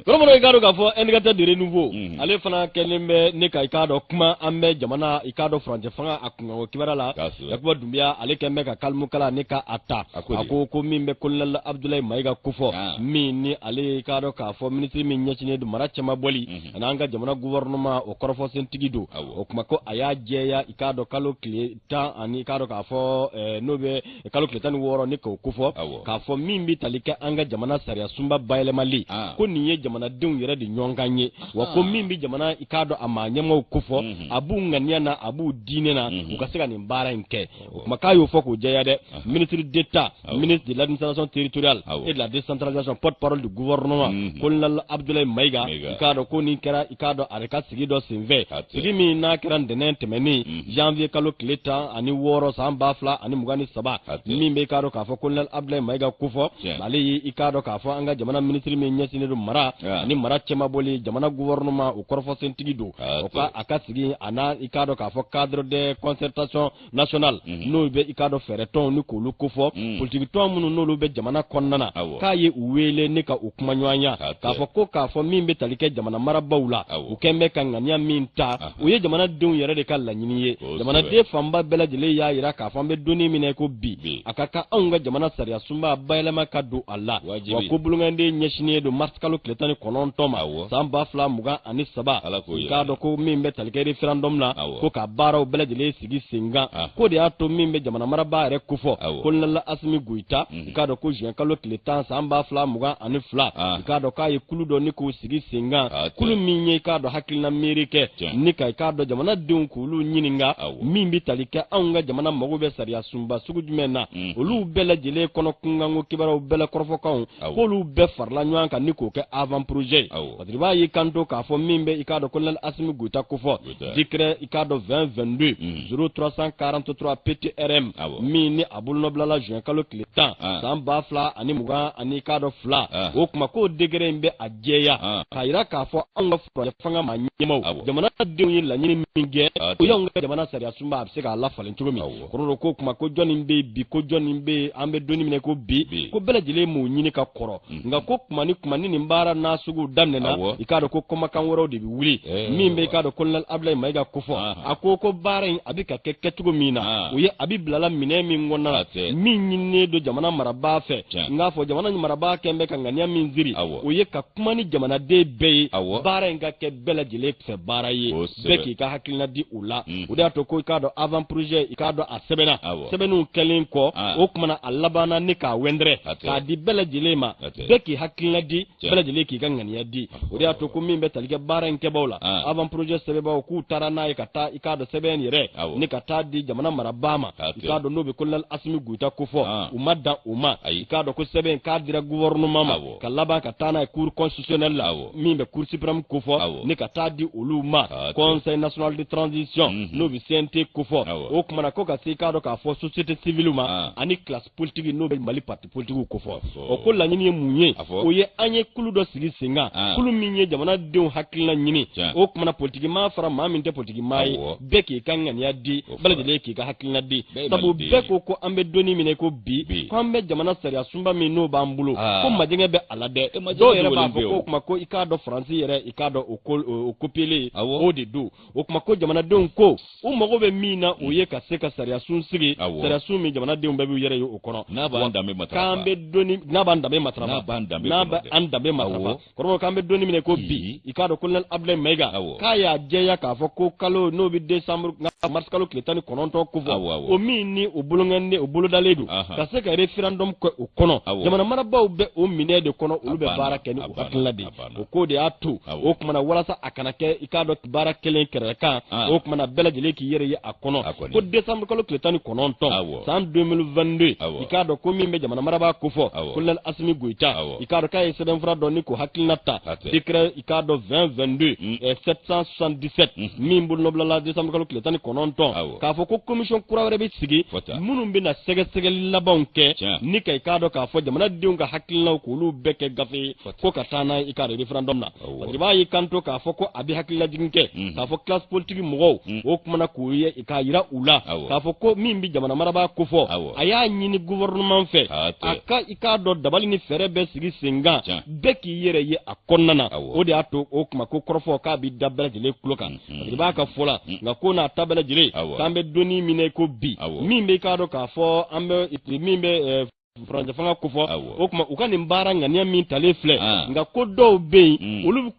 Kɔrɔmɔrɔ, i k'a dɔn k'a fɔ indicateur de renouveau, ale fana kɛlen bɛ ne ka, i k'a dɔn, kuma an bɛ jamana, i k'a dɔn, furancɛ fanga a kunkanko kibaruya la. Yakuba Dunbiya, ale kɛlen bɛ ka kalimukala ne ka a ta. A ko a ko ko min bɛ colonel Abdoulaye Mayiga kofɔ, min ni ale ye, i k'a dɔn k'a fɔ, minisiri min ɲɛsinnen don mara cɛmabɔli ani an ka jamana gouvernement, o kɔrɔfɔsentigi don. O kuma ko a y'a jɛya, i k'a dɔn, kalo tile 10 ani, i k'a dɔn k'a fɔ, n'o bɛ kalo tile 16 ni k'o kofɔ, k'a fɔ min bɛ tali kɛ an ka jamana sariya sunba bayɛlɛmali, ko nin ye jamanadenw yɛrɛ de ɲɔgɔnkan ye. Wa ko min bɛ jamana, i k'a dɔn, a maa ɲɛmaaw kofɔ, a b'u ŋaniya na, a b'u diinɛ na, u ka se ka nin baara in kɛ. O kuma k'a y'o fɔ k'o jɛya dɛ. Ministre d'État, ministre de l'administration territoriale et de la décentralisation, porte-parole du gouvernement, colonel Abdoulaye Mayiga, i k'a dɔn ko nin kɛra, i k'a dɔn, a ka sigi dɔ senfɛ, sigi min n'a kɛra ntɛnɛn tɛmɛnen, janvier kalo tile 16 san 2023. Min bɛ, i k'a dɔn k'a fɔ, colonel Abdoulaye Mayiga kofɔ, ale ye, i k'a dɔn k'a fɔ, an ka jamana ministre min ɲɛsinnen don mara ani mara cɛmabɔli, jamana gouvernement, o kɔrɔfɔsentigi don. O ka a ka sigi a n'a, i k'a dɔn k'a fɔ, cadre de concertation nationale, n'o bɛ, i k'a dɔn, fɛɛrɛ tɔnw ni k'olu kofɔ, politiki tɔn minnu n'olu bɛ jamana kɔnɔna na, k'a ye u wele ne ka u kumaɲɔgɔnya, k'a fɔ ko k'a fɔ min bɛ tali kɛ jamana marabaw la, u kɛn bɛ ka ŋaniya min ta, o ye jamanadenw yɛrɛ de ka laɲini ye. Jamanaden fanba bɛɛ lajɛlen y'a yira k'a fɔ an bɛ donni min na ko bi, a ka kan anw ka jamana sariya sunba bayɛlɛma ka don a la. Wa ko bolonkɔnden ɲɛsinnen don mars kalo tile 19 ma san 2023, i k'a dɔn ko min bɛ tali kɛ référendum na, ko ka baaraw bɛɛ lajɛlen sigi sen kan. Ko de y'a to min bɛ jamana marabaa yɛrɛ kofɔ, colonel Asimi Goyita, i k'a dɔn ko juin kalo tile 10 san 2022, i k'a dɔn k'a ye kulu dɔ ni k'o sigi sen kan, kulu min ye, i k'a dɔn, hakilina miiri kɛ ni ka, i k'a dɔn, jamanadenw k'olu ɲininka min bɛ tali kɛ anw ka jamana mago bɛ sariya sunba sugu jumɛn na. Olu bɛɛ lajɛlen kɔnɔ kunkanko kibaruyaw bɛɛ la kɔrɔfɔkanw, k'olu bɛɛ farala ɲɔgɔn kan ni k'o kɛ avant projet ye. Parce que i b'a ye kanto k'a fɔ min bɛ, i k'a dɔn, colonel Asimi Goyita kofɔ, décret, i k'a dɔn, 2022 0343 PTRM, min ni a bolonɔbilala juin kalo tile 10 san 2020 ani, i k'a dɔn, fila. O kuma k'o décret in bɛ a jɛya k'a yira k'a fɔ anw ka furancɛ fanga maa ɲɛmaaw, jamanadenw ye laɲini min kɛ, o y'anw ka jamana sariya sunba a bɛ se k'a lafalen cogo min. Kɔrɔ ko kuma ko jɔnni bɛ yen bi, ko jɔnni bɛ yen, an bɛ donni min na ko bi, ko bɛɛ lajɛlen m'o ɲini ka kɔrɔ. Nka ko kuma ni kuma ni nin baara n'a sugu daminɛna, i k'a dɔn ko kɔmakan wɛrɛw de bɛ wuli. Min bɛ, i k'a dɔn, colonel Abdoulaye Mayiga kofɔ, a ko ko baara in a bɛ ka kɛ kɛcogo min na, o ye a bɛ bilala minɛn min kɔnɔna na, min ɲininen don jamana marabaa fɛ, n k'a fɔ jamana marabaa kɛn bɛ ka ŋaniya min siri, o ye ka kuma ni jamanaden bɛɛ ye, baara in ka kɛ bɛɛ lajɛlen fɛ baara ye, bɛɛ k'i ka hakilina di o la. O de y'a to ko, i k'a dɔn, avant projet, i k'a dɔn, a sɛbɛnna. Sɛbɛnniw kɛlen kɔ, o kumana a labanna ni k'a wɛndɛrɛ k'a di bɛɛ lajɛlen ma, bɛɛ k'i hakilina di, bɛɛ lajɛlen k'i ka ŋaniya di. O de y'a to ko min bɛ tali kɛ baara in kɛbaw la, avant projet sɛbɛnbaw, k'u taara n'a ye ka taa, i k'a dɔn, sɛbɛn yɛrɛ ni ka taa di jamana marabaa ma, i k'a dɔn, n'o bɛ colonel Asimi Goyita kofɔ. U ma dan o ma, i k'a dɔn ko sɛbɛn k'a dira gouvernement ma, ka laban ka taa n'a ye cour constitutionnelle la, min bɛ cour suprême kofɔ, ni ka taa di olu ma, conseil national de transition, n'o bɛ CNT kofɔ. O kumana ko ka se, i k'a dɔn k'a fɔ, société civile ma ani classe politique, n'o bɛ Mali parti politique kofɔ. O ko laɲini ye mun ye? O ye an ye kulu dɔ sigi sen kan, kulu min ye jamanadenw hakilina ɲini. O kumana politiki maa fara maa min tɛ politiki maa ye, bɛɛ k'i ka ŋaniya di, bɛɛ lajɛlen k'i ka hakilina di, sabu bɛɛ ko ko an bɛ donni min na ko bi, ko an bɛ jamana sariya sunba min n'o b'an bolo, ko majɛngɛ bɛ a la dɛ. Dɔw yɛrɛ b'a fɔ ko kuma ko, i k'a dɔn, Faransi yɛrɛ, i k'a dɔn, o copier o de don. O kuma ko jamanadenw ko u mago bɛ min na, o ye ka se ka sariya sun sigi, sariya sun min jamanadenw bɛɛ b'u yɛrɛ ye o kɔnɔ. N'a b'an danbe matarafa. K'an bɛ donni n'a b'an danbe matarafa. N'a b'an danbe. N'a b'an danbe matarafa. Kɔrɔbɔrɔ, k'an bɛ donni min na ko bi, i k'a dɔn, colonel Abdoulaye Mayiga k'a y'a jɛya k'a fɔ ko kalo n'o bɛ décembre, mars kalo tile 19 kofɔ, o min ni o bolonkɛnden o bolodalen don ka se ka référendum kɛ o kɔnɔ, jamana marabaaw bɛ o minɛ de kɔnɔ, olu bɛ baara kɛ ni o hakilina de ye. O ko de y'a to o kumana, walasa a kana kɛ, i k'a dɔn, baara kelen kɛrɛ kan, o kumana bɛɛ lajɛlen k'i yɛrɛ ye a kɔnɔ, ko décembre kalo tile 19 san 2022, i k'a dɔn ko min bɛ jamana marabaa kofɔ, colonel Asimi Goyita, i k'a dɔn k'a ye sɛbɛnfura dɔ ni k'o hakilina ta, décret, i k'a dɔn, 2022 777, min bolonɔbilala décembre kalo tile tan ni 2019, k'a fɔ ko commission kura wɛrɛ bɛ sigi minnu bɛna sɛgɛsɛgɛli labanw kɛ ni ka i k'a dɔn k'a fɔ jamanadenw ka hakilinaw k'olu bɛɛ kɛ gafe ye ko ka taa n'a ye i k'a dɔn référendum na. Parce que i b'a ye kanto k'a fɔ ko a bɛ hakililajigin kɛ k'a fɔ classe politique mɔgɔw o kumana k'u ye k'a yira u la k'a fɔ ko min bɛ jamana marabaa kofɔ, a y'a ɲini gouvernement fɛ a ka i k'a dɔn dabali ni fɛɛrɛ bɛɛ sigi sen kan, bɛɛ k'i yɛrɛ ye a kɔnɔna na. O de y'a to o kuma ko kɔrɔfɔ k'a bɛ da bɛɛ lajɛlen tulo kan. Parce que i b'a ka fɔ la, nka ko n'a ta bɛɛ lajɛlen, k'an bɛ donni min ko bi, min bɛ i k'a dɔn k'a fɔ an bɛ min bɛ furancɛ fanga kofɔ, o tuma u ka nin baara ŋaniya min talen filɛ, nka ko dɔw bɛ yen olu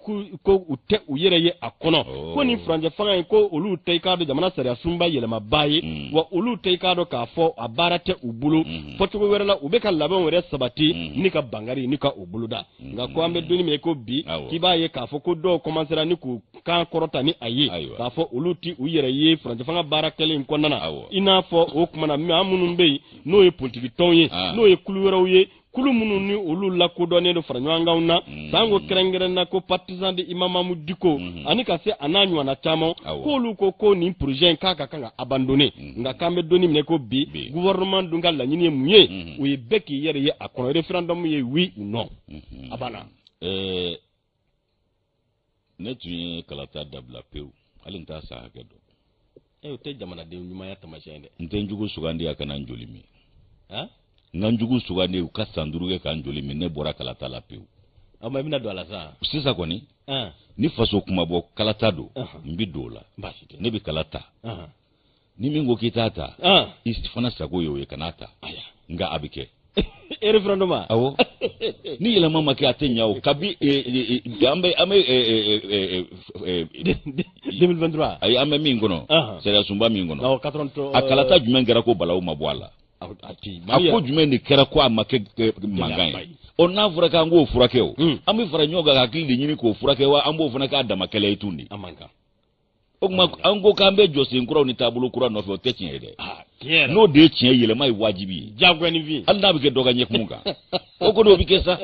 ko u tɛ u yɛrɛ ye a kɔnɔ, ko nin furancɛ fanga in ko olu tɛ i k'a dɔn jamana sariya sunba yɛlɛmaba ye, wa olu tɛ i k'a dɔn k'a fɔ a baara tɛ u bolo fɔcogo wɛrɛ la, u bɛ ka labɛnw yɛrɛ sabati ni ka bangari ni ka u boloda. Nka ko an bɛ donni min ko bi, k'i b'a ye k'a fɔ ko dɔw commencera ni k'u kan kɔrɔta ni a ye k'a fɔ olu ti u yɛrɛ ye furancɛ fanga baara kɛlen in kɔnɔna na, i n'a fɔ o tuma na maa minnu bɛ yen n'o ye politiki tɔnw ye, n'o ye kulu wɛrɛw ye, kulu minnu ni olu lakodɔnnen don fara ɲɔgɔnkanw na, sango kɛrɛnkɛrɛn na ko partisan de Imam Mahmoud Dicko ani ka se a n'a ɲɔgɔnna caman, k'olu ko ko nin projet in k'a ka kan ka abandonner. Nka k'an bɛ donni minɛ ko bi, gouvernement dun ka laɲini ye mun ye? O ye bɛɛ k'i yɛrɛ ye a kɔnɔ, référendum ye oui ou non, a banna. Ne tun ye kalata dabila pewu, hali n t'a san hakɛ dɔn. O tɛ jamanaden ɲumanya taamasiyɛn dɛ. N tɛ n jugu sugandi a kana n joli min. N ka n jugu sugandi u ka san 5 kɛ k'an joli min, ne bɔra kalata la pewu. Ɔ, ma i bɛna don a la sa. Sisan kɔni, ni faso kuma bɔ kalata don, n bɛ don o la. Ne bɛ kala ta. Ni min ko k'i t'a ta, i fana sago ye o ye, kan'a ta. Nka a bɛ kɛ. Référendum. Awɔ. Ni yɛlɛma ma kɛ a tɛ ɲɛ o. Kabi an bɛ 2023. Ayi, an bɛ min kɔnɔ, sariya sunba min kɔnɔ. A kalata jumɛn kɛra ko balawu ma bɔ a la? A ko jumɛn de kɛra ko a ma kɛ mankan ye? Ɔ, n'a fɔra k'an k'o furakɛ o, an bɛ fara ɲɔgɔn kan ka hakili de ɲini k'o furakɛ wa an b'o fana k'a dama kɛlɛ ye tun de. O tuma an ko k'an bɛ jɔsen kuraw ni taabolo kura nɔfɛ, o tɛ tiɲɛ ye dɛ. N'o de ye tiɲɛ, yɛlɛma ye wajibi ye. Diyagoya ni fin. Hali n'a bɛ kɛ dɔ ka ɲɛkumu kan. O kɔni o bɛ kɛ sa.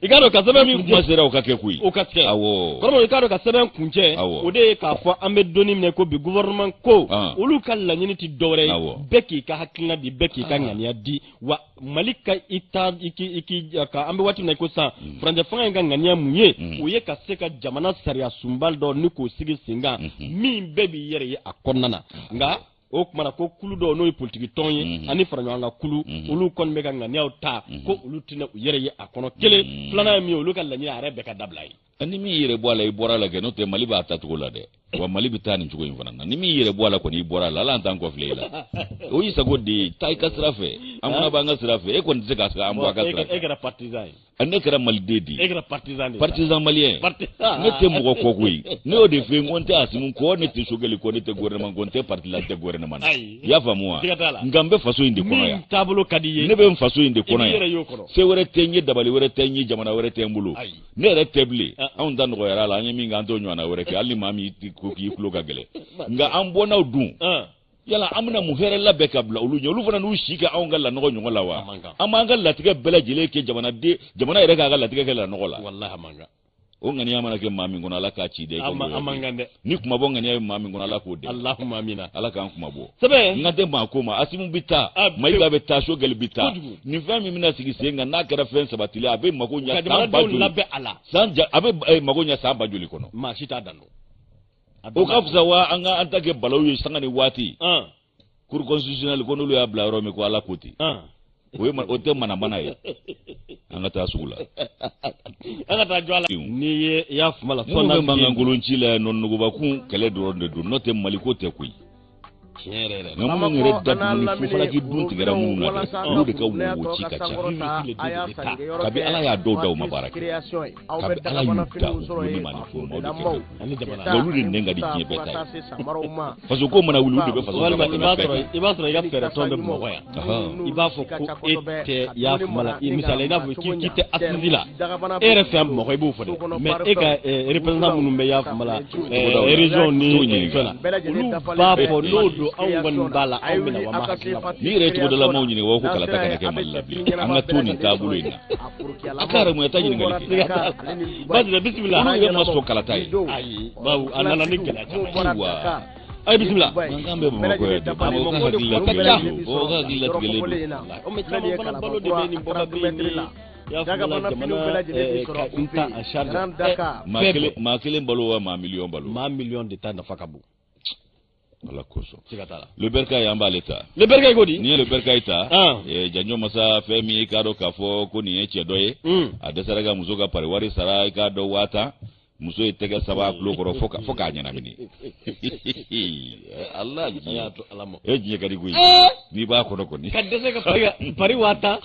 I k'a dɔn ka sɛbɛn min kuma sera o ka kɛ koyi. O ka kɛ. Awɔ. Kɔrɔbɔ, i k'a dɔn ka sɛbɛn kuncɛ. O de ye k'a fɔ an bɛ donni minɛ ko bi, gouvernement ko olu ka laɲini tɛ dɔwɛrɛ ye, bɛɛ k'i ka hakilina di, bɛɛ k'i ka ŋaniya di, wa Mali ka i ta i k'i k'i ka an bɛ waati min na i ko sisan, furancɛ fanga in ka ŋaniya mun ye? O ye ka se ka jamana sariya sunba dɔ ni k'o sigi sen kan min bɛɛ b'i yɛrɛ ye a kɔnɔna na. Nka o kumana ko kulu dɔw n'o ye politiki tɔn ye ani fara ɲɔgɔn kan kulu, olu kɔni bɛ ka ŋaniyaw ta ko olu tɛna u yɛrɛ ye a kɔnɔ. Kelen filanan ye min ye, olu ka laɲini a yɛrɛ bɛɛ ka dabila ye. Ni min yɛrɛ bɔ a la, i bɔra a la kɛ, n'o tɛ Mali b'a tacogo la dɛ. Wa Mali bɛ taa nin cogo in fana na. Ni min yɛrɛ bɔ a la kɔni, i bɔra a la, ala t'an kɔfilɛ i la. O y'i sago de ye, taa i ka sira fɛ, an fana b'an ka sira fɛ. E kɔni tɛ se ka an bɔ a ka sira fɛ. E kɛra partisan ye. Ne kɛra maliden de ye. E kɛra partisan de ye. Partisan malien. Ne tɛ mɔgɔ kɔ koyi. Ne y'o de f'i ye, n ko n tɛ Asimi kɔ, ne tɛ Sogɛli kɔ, ne tɛ gouvernement kɔ, n tɛ parti la, n tɛ gouvernement na. I y'a faamu wa? Nka n bɛ faso in de kɔnɔ yan. Min taabolo ka di i ye. Ne bɛ n faso in de kɔnɔ yan. Se wɛrɛ tɛ n ye, dabali wɛrɛ tɛ n ye, jamana wɛrɛ tɛ n bolo. Ne yɛrɛ tɛ bilen. Anw ta nɔgɔyara la, an ye min kɛ, an t'o ɲɔgɔnna wɛrɛ kɛ, hali ni maa min ko k'i tulo ka gɛlɛn. Nka an bɔnnaw dun, yala an bɛna mun hɛrɛ labɛn ka bila olu ɲɛ? Olu fana n'u si kɛ anw ka lanɔgɔ ɲɔgɔn la wa? An b'an ka latigɛ bɛɛ lajɛlen kɛ jamanaden, jamana yɛrɛ k'a ka latigɛ kɛ lanɔgɔ la. O ŋaniya mana kɛ maa min kɔnɔ, Ala k'a ci dɛ. Ni kumabɔ ŋaniya ye maa min kɔnɔ, Ala k'o dɛmɛ. Allahumma amina. Ala k'an kumabɔ. Sɛbɛn. N ka tɛ maa ko ma, Asimu bɛ taa, Mayiga bɛ taa, Sogɛli bɛ taa. Nin fɛn min bɛna sigi sen kan, n'a kɛra fɛn sabatilen, a bɛ mago ɲɛ san ba joli. A bɛ mago ɲɛ san ba joli kɔnɔ. Maa si t'a dan dɔn. O ka fisa wa an ka an ta kɛ balawu ye sanga ni waati. Cour constitutionnelle ko n'olu y'a bila yɔrɔ min, ko Ala ko ten. O ye o tɛ manamana ye. An ka taa sugu la. An ka taa jɔ a la. N'i ye i y'a faamu la. Minnu bɛ mankan kolon ci la yan nɔ, nugubakun kɛlɛ dɔrɔn de don, n'o tɛ Mali ko tɛ koyi. Nka minnu yɛrɛ da dumuni fufalaki dun tigɛra minnu na dɛ, olu de ka wo ci ka ca. Kabi Ala y'a dɔw da, u ma baara kɛ. Kabi Ala y'u da, u bolo ni maa ni fɛnw ma, o de kɛ. Nka olu de nɛn ka di diɲɛ bɛɛ ta ye. Faso ko mana wuli, olu de bɛ faso ta ka tɛmɛ bɛɛ kan. I b'a sɔrɔ i ka fɛɛrɛ tɔn bɛ Bamakɔ yan. I b'a fɔ ko e tɛ y'a faamu la, misali i n'a fɔ k'i tɛ assise la, e yɛrɛ fɛ yan Bamakɔ, i b'o fɔ dɛ, mais e ka représentant minnu bɛ y'a faamu la région ni fɛn na, olu b'a fɔ n'o don anw kɔni b'a la, anw bɛna wa ma hakilina fɔ. N'i yɛrɛ ye togodalamaw ɲininka, o ko kalata kana kɛ Mali la bilen, an ka to nin taabolo in na. A ka yɛrɛ ta ɲininkali kɛ. Basi bisimila. Olu yɛrɛ ma sɔn kalata ye. Ayi, bawo a nana ni gɛlɛya caman ye. Ayiwa. Ayi, bisimila. Mankan bɛ Bamakɔ yan bi. Mɔgɔw ka hakili latigɛlen don, mɔgɔw ka hakili latigɛlen don. O mais caman fana balo de bɛ nin bɔba bɛ nin i y'a faamu la, jamana ka n ta en charge. Maa kelen balo wa maa miliyɔn balo? Maa miliyɔn de ta nafa ka bon. Ala kosɔn. Siga t'a la. Le Bercail, an b'ale ta. Le Bercail ko di? N'i ye Le Bercail ta, janjo masa, fɛn min ye, i k'a dɔn k'a fɔ ko nin ye cɛ dɔ ye, a dɛsɛra ka muso ka pari wari sara, i k'a dɔn 50,000. Muso ye tɛgɛ saba a tulo kɔrɔ fo k'a ɲɛnamini. Ala. An y'a to Ala ma. E, diɲɛ ka di koyi n'i b'a kɔnɔ kɔni. Ka dɛsɛ ka pari 50,000,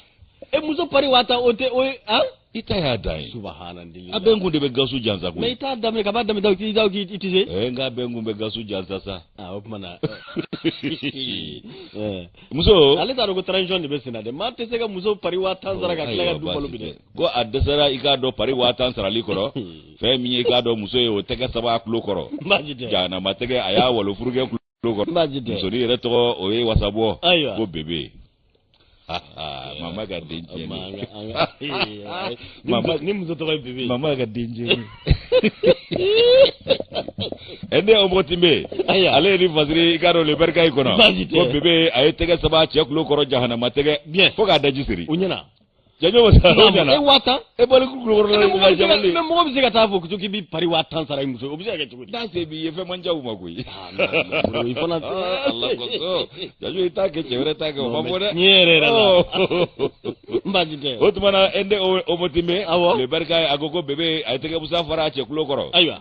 e muso pari 50,000, o tɛ o ye han. I ta y'a dan ye. Subahanallahi. A bɛ n kun de bɛ gasu jansa Mais koyi. i t'a daminɛ ka b'a daminɛ daw k'i daw k'i i tɛ se. N k'a bɛ n kun bɛ gasu jansa sa. Ah, o tuma na. Muso. Ale t'a dɔn ko transition de bɛ sen na dɛ. Maa tɛ se ka muso pari 50,000 sara ka tila ka du balo bi dɛ. Ko a dɛsɛra, i k'a dɔn, pari 50,000 sarali kɔrɔ. Fɛn min ye, i k'a dɔn, muso ye o tɛgɛ saba a tulo kɔrɔ. Baasi tɛ. Jahanama tɛgɛ, a y'a walo furukɛ tulo kɔrɔ. Baasi tɛ. Musonin yɛrɛ tɔgɔ o ye wasabɔ. Ayiwa. Ko bebe. Mama ka den tiɲɛni. Mama, ni muso tɔgɔ ye bebe. Mama ka den tiɲɛni. Ɛ, ne o mɔgɔ tin bɛ yen. Ayiwa. Ale ye ni fasiri, i k'a dɔn, Le Bercail kɔnɔ. Baasi tɛ. Ko bebe a ye tɛgɛ saba cɛ tulo kɔrɔ, jahanama tɛgɛ. Bien. Fo k'a daji siri. O ɲɛna. Janjo masa, o ɲɛna. E 50,000. E bɔli tulo kɔrɔ Mais la. mɔgɔ bɛ se ka taa fɔ k'i bɛ pari 50,000 sara i muso, o bɛ se ka kɛ cogo di? N'a se b'i ye, fɛn man ca u ma koyi. Ah, non, i fana. Ala kosɔn. Janjo, i t'a kɛ, cɛ wɛrɛ t'a kɛ, o ma fɔ dɛ. Tiɲɛ yɛrɛ yɛrɛ la. N baasi tɛ. O tuma na, e o motimbe. Awɔ. Le Bercail a ko ko bebe a ye tɛgɛ busa fara a cɛ tulo kɔrɔ. Ayiwa.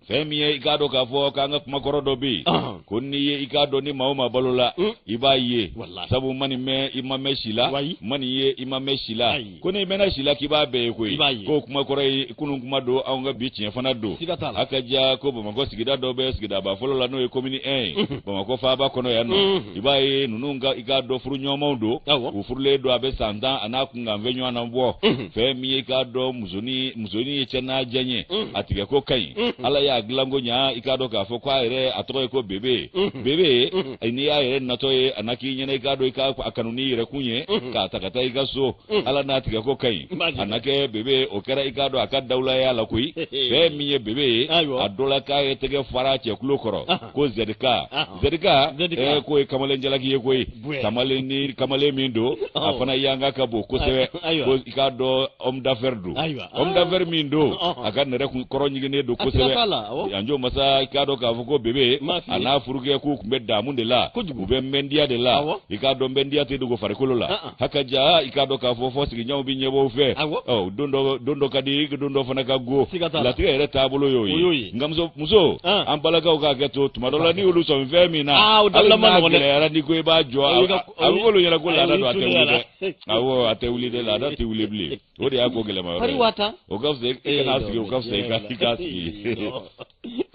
Fɛn min ye, i k'a dɔn k'a fɔ k'an ka kumakɔrɔ dɔ bɛ yen ko n'i ye, i k'a dɔn, ni maa o maa balo la, i b'a ye. Walahi. Sabu ma nin mɛn, i ma mɛn si la. Wayi. Ma nin ye, i ma mɛn si la. Ayi. Ko n'i mɛnna si la, k'i b'a bɛɛ ye koyi. I b'a ye. K'o kumakɔrɔ ye kunun kuma don, anw ka bi tiɲɛ fana don. Siga t'a la. A ka diya ko Bamakɔ sigida dɔ bɛ sigidaba fɔlɔ la, n'o ye commune 1 ye, Bamakɔ faaba kɔnɔ yan nɔ. I b'a ye ninnu ka, i k'a dɔn, furu ɲɔgɔnmaw don. U furulen don, a bɛ san 10 a n'a kunkanfɛn ɲɔgɔn na bɔ. Fɛn min ye, i k'a dɔn, musonin ye cɛ n'a diya ye, a tigɛ ko ka ɲi, Ala y'a dilan ko ɲa. I k'a dɔn k'a fɔ k'a yɛrɛ a tɔgɔ ye ko bebe. Bebe, n'i y'a yɛrɛ natɔ ye, a na k'i ɲɛna, i k'a dɔn, i k'a a kanu n'i yɛrɛ kun ye k'a ta ka taa i ka so. Ala n'a tigɛ ko ka ɲi. Baasi A na kɛ bebe, o kɛra, i k'a dɔn, a ka dawulaya la koyi. Fɛn min ye bebe ye, a dɔ la k'a ye tɛgɛ fara cɛ tulo kɔrɔ ko zedika. Zedika. ZK. K'o ye kamalen jalaki ye koyi. Buɛ. Kamalen ni kamalen min don, a fana yanga ka bon kosɛbɛ. Ayiwa. Ko i k'a dɔn, homme d'affaires don. Ayiwa. Homme d'affaires min don, Ɔhɔn. a ka nɛrɛ kun kɔrɔ ɲiginnen don A siga kosɛbɛ. t'a la, awɔ. Janjo masa, i k'a dɔn k'a fɔ ko bebe Ma f'i a ye. n'a furukɛ k'u tun bɛ damu de la. Kojugu. U bɛ mɛndiya de la. Awɔ. I k'a dɔn, mɛndiya tɛ dogo farikolo la. Ah, ah. Haka ja, i k'a dɔn k'a fɔ fɔ sigiɲɔgɔnw bɛ ɲɛbɔ u fɛ. Awɔ. Ɔ, don dɔ ka di, don dɔ fana ka go. Siga t'a la. Latigɛ yɛrɛ taabolo y'o O y'o ye. ye. Nka muso, Ah. an balakaw k'a kɛ to tuma dɔ la, n'i y'olu sɔmi fɛn min na, Ah, o hali dabila ma n'a nɔgɔn dɛ. gɛlɛyara, n'i ko i b'a jɔ, O y'i ka- a bɛ k'olu ɲɛna ko Ayi, laada o don, a y'i tɛ wuli tulo dɛ. Awɔ, a tɛ wuli dɛ, laada tɛ wuli bilen. O de y'a ko gɛlɛma yɔrɔ Pari ye. 50,000. O ka fisa i kana sigi, o ka fisa i k'a sigi.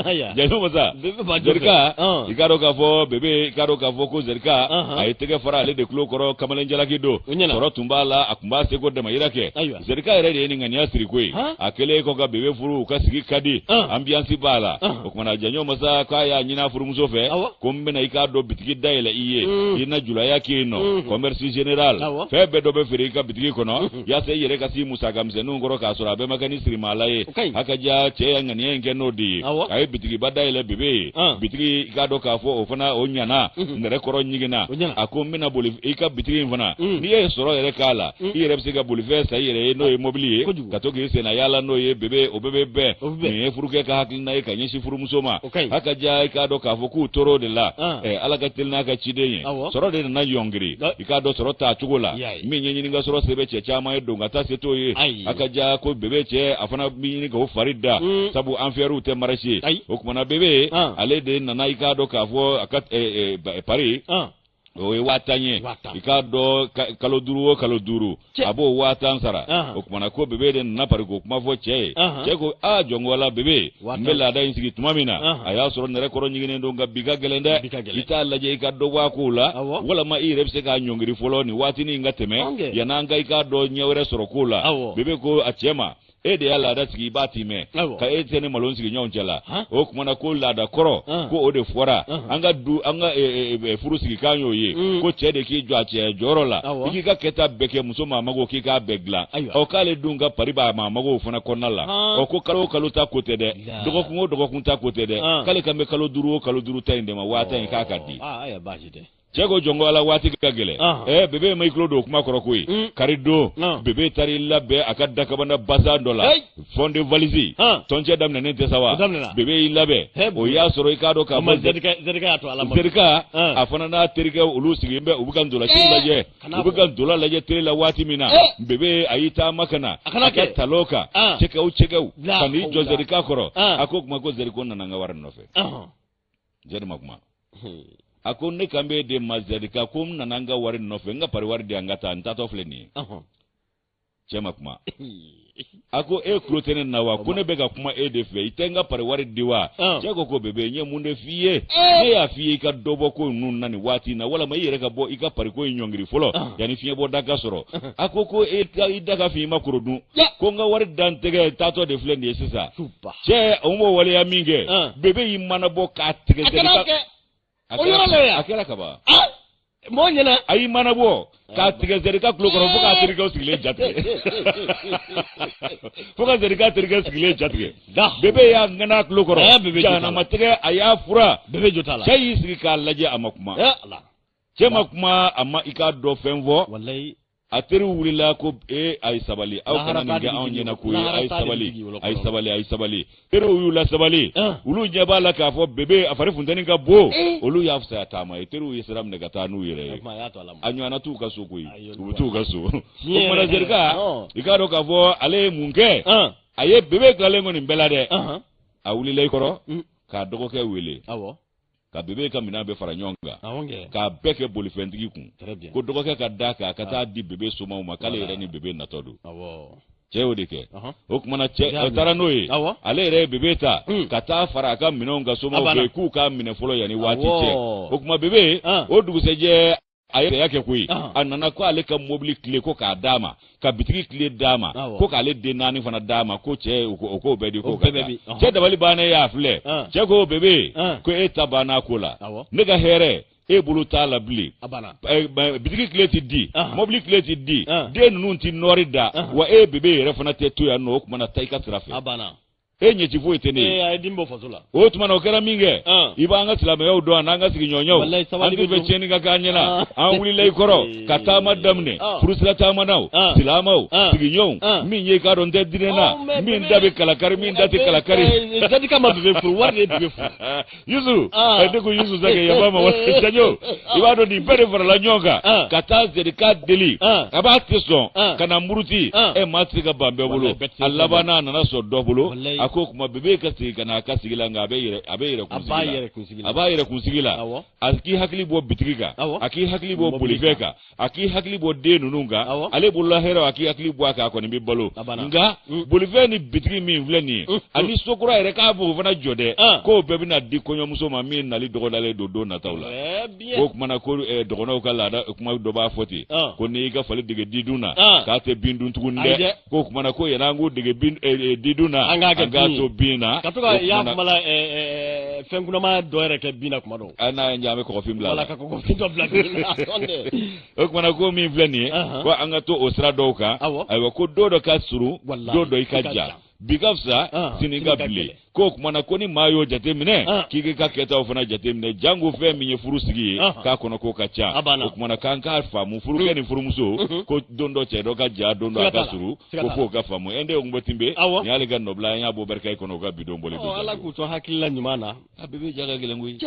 Ayiwa. Janjo masa, Bebe b'a jɔ fɛ. Zerika, Ɔn. i k'a dɔn k'a fɔ bebe, i k'a dɔn k'a fɔ ko Zerika, a ye tɛgɛ fara ale de tulo kɔrɔ, kamalen jalaki don. O ɲɛna. Sɔrɔ tun b'a la, a tun b'a seko damayira kɛ. Ayiwa. Zerika yɛrɛ de ye nin ŋaniya siri koyi. Han? A kɛlen kɔ ka bebe furu, u ka sigi ka di, ambiance b'a la. O kumana, janjo masa, k'a y'a ɲini a furumuso fɛ, Awɔ. ko n bɛna, i k'a dɔn, bitigi dayɛlɛ i ye, i na julaya kɛ yen nɔ, commerce général. Awɔ. Fɛn bɛɛ dɔ bɛ feere i ka bitigi kɔnɔ, yaasa i yɛrɛ ka s'i musaka misɛnninw kɔrɔ k'a sɔrɔ a bɛɛ ma kɛ ni sirimala ye. O ka ɲi. A ka diya cɛ ya ŋaniya in kɛ n'o de ye. Awɔ. A ye bitigiba dayɛlɛ bebe ye. Bitigi, i k'a dɔn k'a fɔ o fana o ɲana, nɛrɛ kɔrɔ ɲiginna. O ɲɛna. A ko n bɛna boli i ka bitigi in fana, n'i ye sɔrɔ yɛrɛ k'a la, i yɛrɛ bɛ se ka bolifɛn san i yɛrɛ ye, n'o ye mobili ye, Kojugu. ka to k'i senna yaala n'o ye. Bebe, o bɛɛ bɛ bɛn. O bɛ bɛn. Nin ye furukɛ ka hakilina ye ka ɲɛsin furumuso ma. O ka ɲi. A ka diya, i k'a dɔn k'a fɔ k'u tor'o de la. Ah. Ala ka teli n'a ka ciden ye, Awɔ. sɔrɔ de nana yɔngiri, i k'a dɔn, sɔrɔ t'a cogo la. Y'a ye. Min ye ɲini ka sɔrɔ se bɛ cɛ caman ye, don ka taa se t'o ye. Ayi. A ka diya ko bebe cɛ, a fana bɛ ɲini k'o fari da, sabu an fɛrɛw tɛ marché. Ayi. O kumana, bebe Ah. ale de nana, i k'a dɔn k'a fɔ a ka pari o ye 50,000 ye. 50,000. I k'a dɔn, kalo 5 o kalo 5, Cɛ. a b'o 50,000 sara. Ahan. O kumana, ko bebe de nana pari k'o kuma fɔ cɛ ye. Ahan. Cɛ ko aa, jɔnko ala, bebe, 50,000. n bɛ laada in sigi tuma min na, Ahan. a y'a sɔrɔ nɛrɛ kɔrɔ ɲiginnen don, nka bi ka gɛlɛn dɛ. Bi ka gɛlɛn. I t'a lajɛ i ka dɔ bɔ a kow la, Awɔ. walama i yɛrɛ bɛ se k'a ɲɔngiri fɔlɔ nin waatinin ka tɛmɛ, Ɔnkɛ. yan'an ka, i k'a dɔn, ɲɛ wɛrɛ sɔrɔ ko la. Awɔ. Bebe ko a cɛ ma E de y'a laada sigi, i b'a timɛ. Ka e tɛ ne malo n sigiɲɔgɔnw cɛ la. O tuma na ko laada kɔrɔ, ko o de fɔra an ka du, an ka furu sigikan y'o ye, ko cɛ de k'i jɔ a cɛ jɔyɔrɔ la, i k'i ka kɛta bɛɛ kɛ muso maa mago, k'i k'a bɛɛ dilan. Ɔ, k'ale dun ka pari b'a maa magow fana kɔnɔna la. Ɔ, ko kalo o kalo ta ko tɛ dɛ, dɔgɔkun o dɔgɔkun ta ko tɛ dɛ, k'ale kan bɛ kalo 5 o kalo 5 ta in de ma, 10,000 in k'a ka di. Cɛ ko jɔn ko ala, waati ka gɛlɛn. Ɛ, bebe ma i tulo don kuma kɔrɔ koyi. Kari don, bebe taara i labɛn a ka dakabana basan dɔ la, fond de valise. Tɔncɛ daminɛnen tɛ sa wa? Bebe y'i labɛn, o y'a sɔrɔ i k'a dɔn k'a fɔ Zerika a fana n'a terikɛ, olu sigilen bɛ, u bɛ ka ntolaci lajɛ, u bɛ ka ntola lajɛ tele la. Waati min na bebe a y'i taama ka na a ka talon kan, cɛkɛw cɛkɛw, ka n'i jɔ Zerika kɔrɔ. A ko kuma ko Zeriko nana n ka wari nɔfɛ. Zeri ma kuma. A ko ne kan b'e de ma Zerika, ko n nana n ka wari nɔfɛ, n ka pari wari di yan, n ka taa, n taatɔ filɛ nin ye. Cɛ ma kuma. A ko e tulo tɛ ne na wa? Ko ne bɛ ka kuma e de fɛ, i tɛ n ka pari wari di wa? Cɛ ko ko bebe, n ye mun de f'i ye? Ne y'a f'i ye i ka dɔ bɔ ko ninnu na nin waati in na, walama i yɛrɛ ka bɔ i ka pari ko in ɲɔngiri fɔlɔ yanni fiɲɛbɔda ka sɔrɔ. A ko ko e i da ka fin, i ma koro dun, ko n ka wari dantigɛ taatɔ de filɛ nin ye sisan. Cɛ, o m'o waleya min kɛ, bebe y'i mana bɔ k'a tigɛ. O yɔrɔ la yan. A kɛra kaban. Mɔgɔ ɲɛna. A y'i mana bɔ k'a tigɛ Zerika tulo kɔrɔ fo k'a terikɛw sigilen jatigɛ, fo ka Zerika terikɛ sigilen jatigɛ. Bebe y'a ŋana tulo kɔrɔ, jahanama tɛgɛ, a y'a fura. Bebe jo t'a la. Cɛ y'i sigi k'a lajɛ, a ma kuma. Cɛ ma kuma, a ma i k'a dɔn fɛn fɔ. A teriw wulila ko ee, a ye sabali, aw kana nin kɛ anw ɲɛna ko ye, a ye sabali, a ye sabali, a ye sabali. Teriw y'u lasabali. Olu ɲɛ b'a la k'a fɔ bebe a fari funteni ka bon. Olu y'a fisaya taama ye. Teriw ye sira minɛ ka taa n'u yɛrɛ ye. A ɲɔgɔnna t'u ka so koyi, u bɛ t'u ka so. O tuma Zerika, i k'a dɔn k'a fɔ ale ye mun kɛ? A ye bebe tilalen kɔni bɛɛ la dɛ, a wulila i kɔrɔ k'a dɔgɔkɛ wele, ka bebe ka minɛn bɛɛ fara ɲɔgɔn kan k'a bɛɛ kɛ bolifɛntigi kun, ko dɔgɔkɛ ka da kan, ka taa di bebe somaw ma, k'ale yɛrɛ ni bebe natɔ don. Cɛ y'o de kɛ. O tuma na cɛ o taara n'o ye. Ale yɛrɛ ye bebe ta ka taa fara a ka minɛnw kan somaw fɛ, k'u k'a minɛ fɔlɔ yanni waati cɛ. O tuma bebe, o dugusɛjɛ a ye ya kɛ koyi. A nana ko ale ka mobili kile ko k'a d'a ma, ka bitigi kile d'a ma, ko k'ale den naani fana d'a ma, ko cɛ o k'o bɛɛ di, ko ka taa. Cɛ dabali bannen y'a filɛ. Cɛ ko bebe, ko e ta banna ko la, ne ka hɛrɛ e bolo t'a la bilen, bitigi kile ti di, mobili kile ti di, den ninnu ti nɔɔri da wa, e bebe yɛrɛ fana tɛ to yan nɔ. O tuma na taa i ka sira fɛ, e ɲɛci foyi tɛ ne ye. A ye den bɔ faso la. O tuma na o kɛra min kɛ, i b'an ka silamɛyaw dɔn, an'an ka sigiɲɔgɔnyaw, an tɛ fɛ tiɲɛni ka k'an ɲɛna. An wulila i kɔrɔ ka taama daminɛ, furusira taamanaw, silamɛw, sigiɲɔgɔnw, min ye i k'a dɔn n tɛ diinɛ na, min da bɛ kalakari, min da tɛ kalakari. Zerika ma bebe furu, wari de ye bebe furu. Yusu, ne ko Yusu Sakɛ, yafa ma, wa Jajo, i b'a dɔn nin bɛɛ de farala ɲɔgɔn kan ka taa Zerika deli, a b'a tɛ sɔn ka na muruti. Ɛ, maa tɛ se ka ban bɛɛ bolo. A laban a nana sɔn dɔ bolo. A ko kuma bebe ka segin ka na a ka sigi la, nka a bɛ yɛrɛ a bɛ yɛrɛ kunsigi la, a b'a yɛrɛ kunsigi la. A k'i hakili bɔ bitigi kan, a k'i hakili bɔ bolifɛn kan, a k'i hakili bɔ den ninnu kan, ale bolola hɛrɛ, a k'i hakili bɔ a kan, a kɔni bɛ balo. Nka bolifɛn ni bitigi min filɛ nin ye, ani sokura yɛrɛ, k'a b'o fana jɔ dɛ, k'o bɛɛ bɛna di kɔɲɔmuso ma min nali dɔgɔdalen don don nataw la. O tuma na ko dɔgɔnɔw ka laada kuma dɔ b'a fɔ ten, ko n'i y'i ka fali dege didun na, k'a tɛ bin dun tuguni dɛ. K'o tuma na ko yanni an k'u dege bin didun na, an k'a to bin na. Ka to ka y'a kuma la fɛn kunnama dɔ yɛrɛ kɛ bin na kuma dɔw. An n'a ye an bɛ kɔgɔfin bila la. Wala ka kɔgɔfin dɔ bila bin na. O tuma na ko min filɛ nin ye, ko an ka to o sira dɔw kan. Ayiwa, ko don dɔ ka surun, don dɔ i ka jan, bi ka fisa sini ka bilen. K'o tuma na ko ni maa y'o jateminɛ, k'i k'i ka kɛtaw fana jateminɛ, janko fɛn min ye furu sigi ye, k'a kɔnɔ ko ka ca. O tuma na k'an k'a faamu, furukɛ ni furumuso, ko don dɔ cɛ dɔ ka jan, don dɔ a ka surun, ko f'o ka faamu. Ɛ, n den bɔ tinbe nin y'ale ka nɔbila, an y'a bɔ barika kɔnɔ, o ka bidon bɔlen don. Ala k'u to hakilila ɲuman na. A bɛɛ bɛ ja ka gɛlɛn koyi.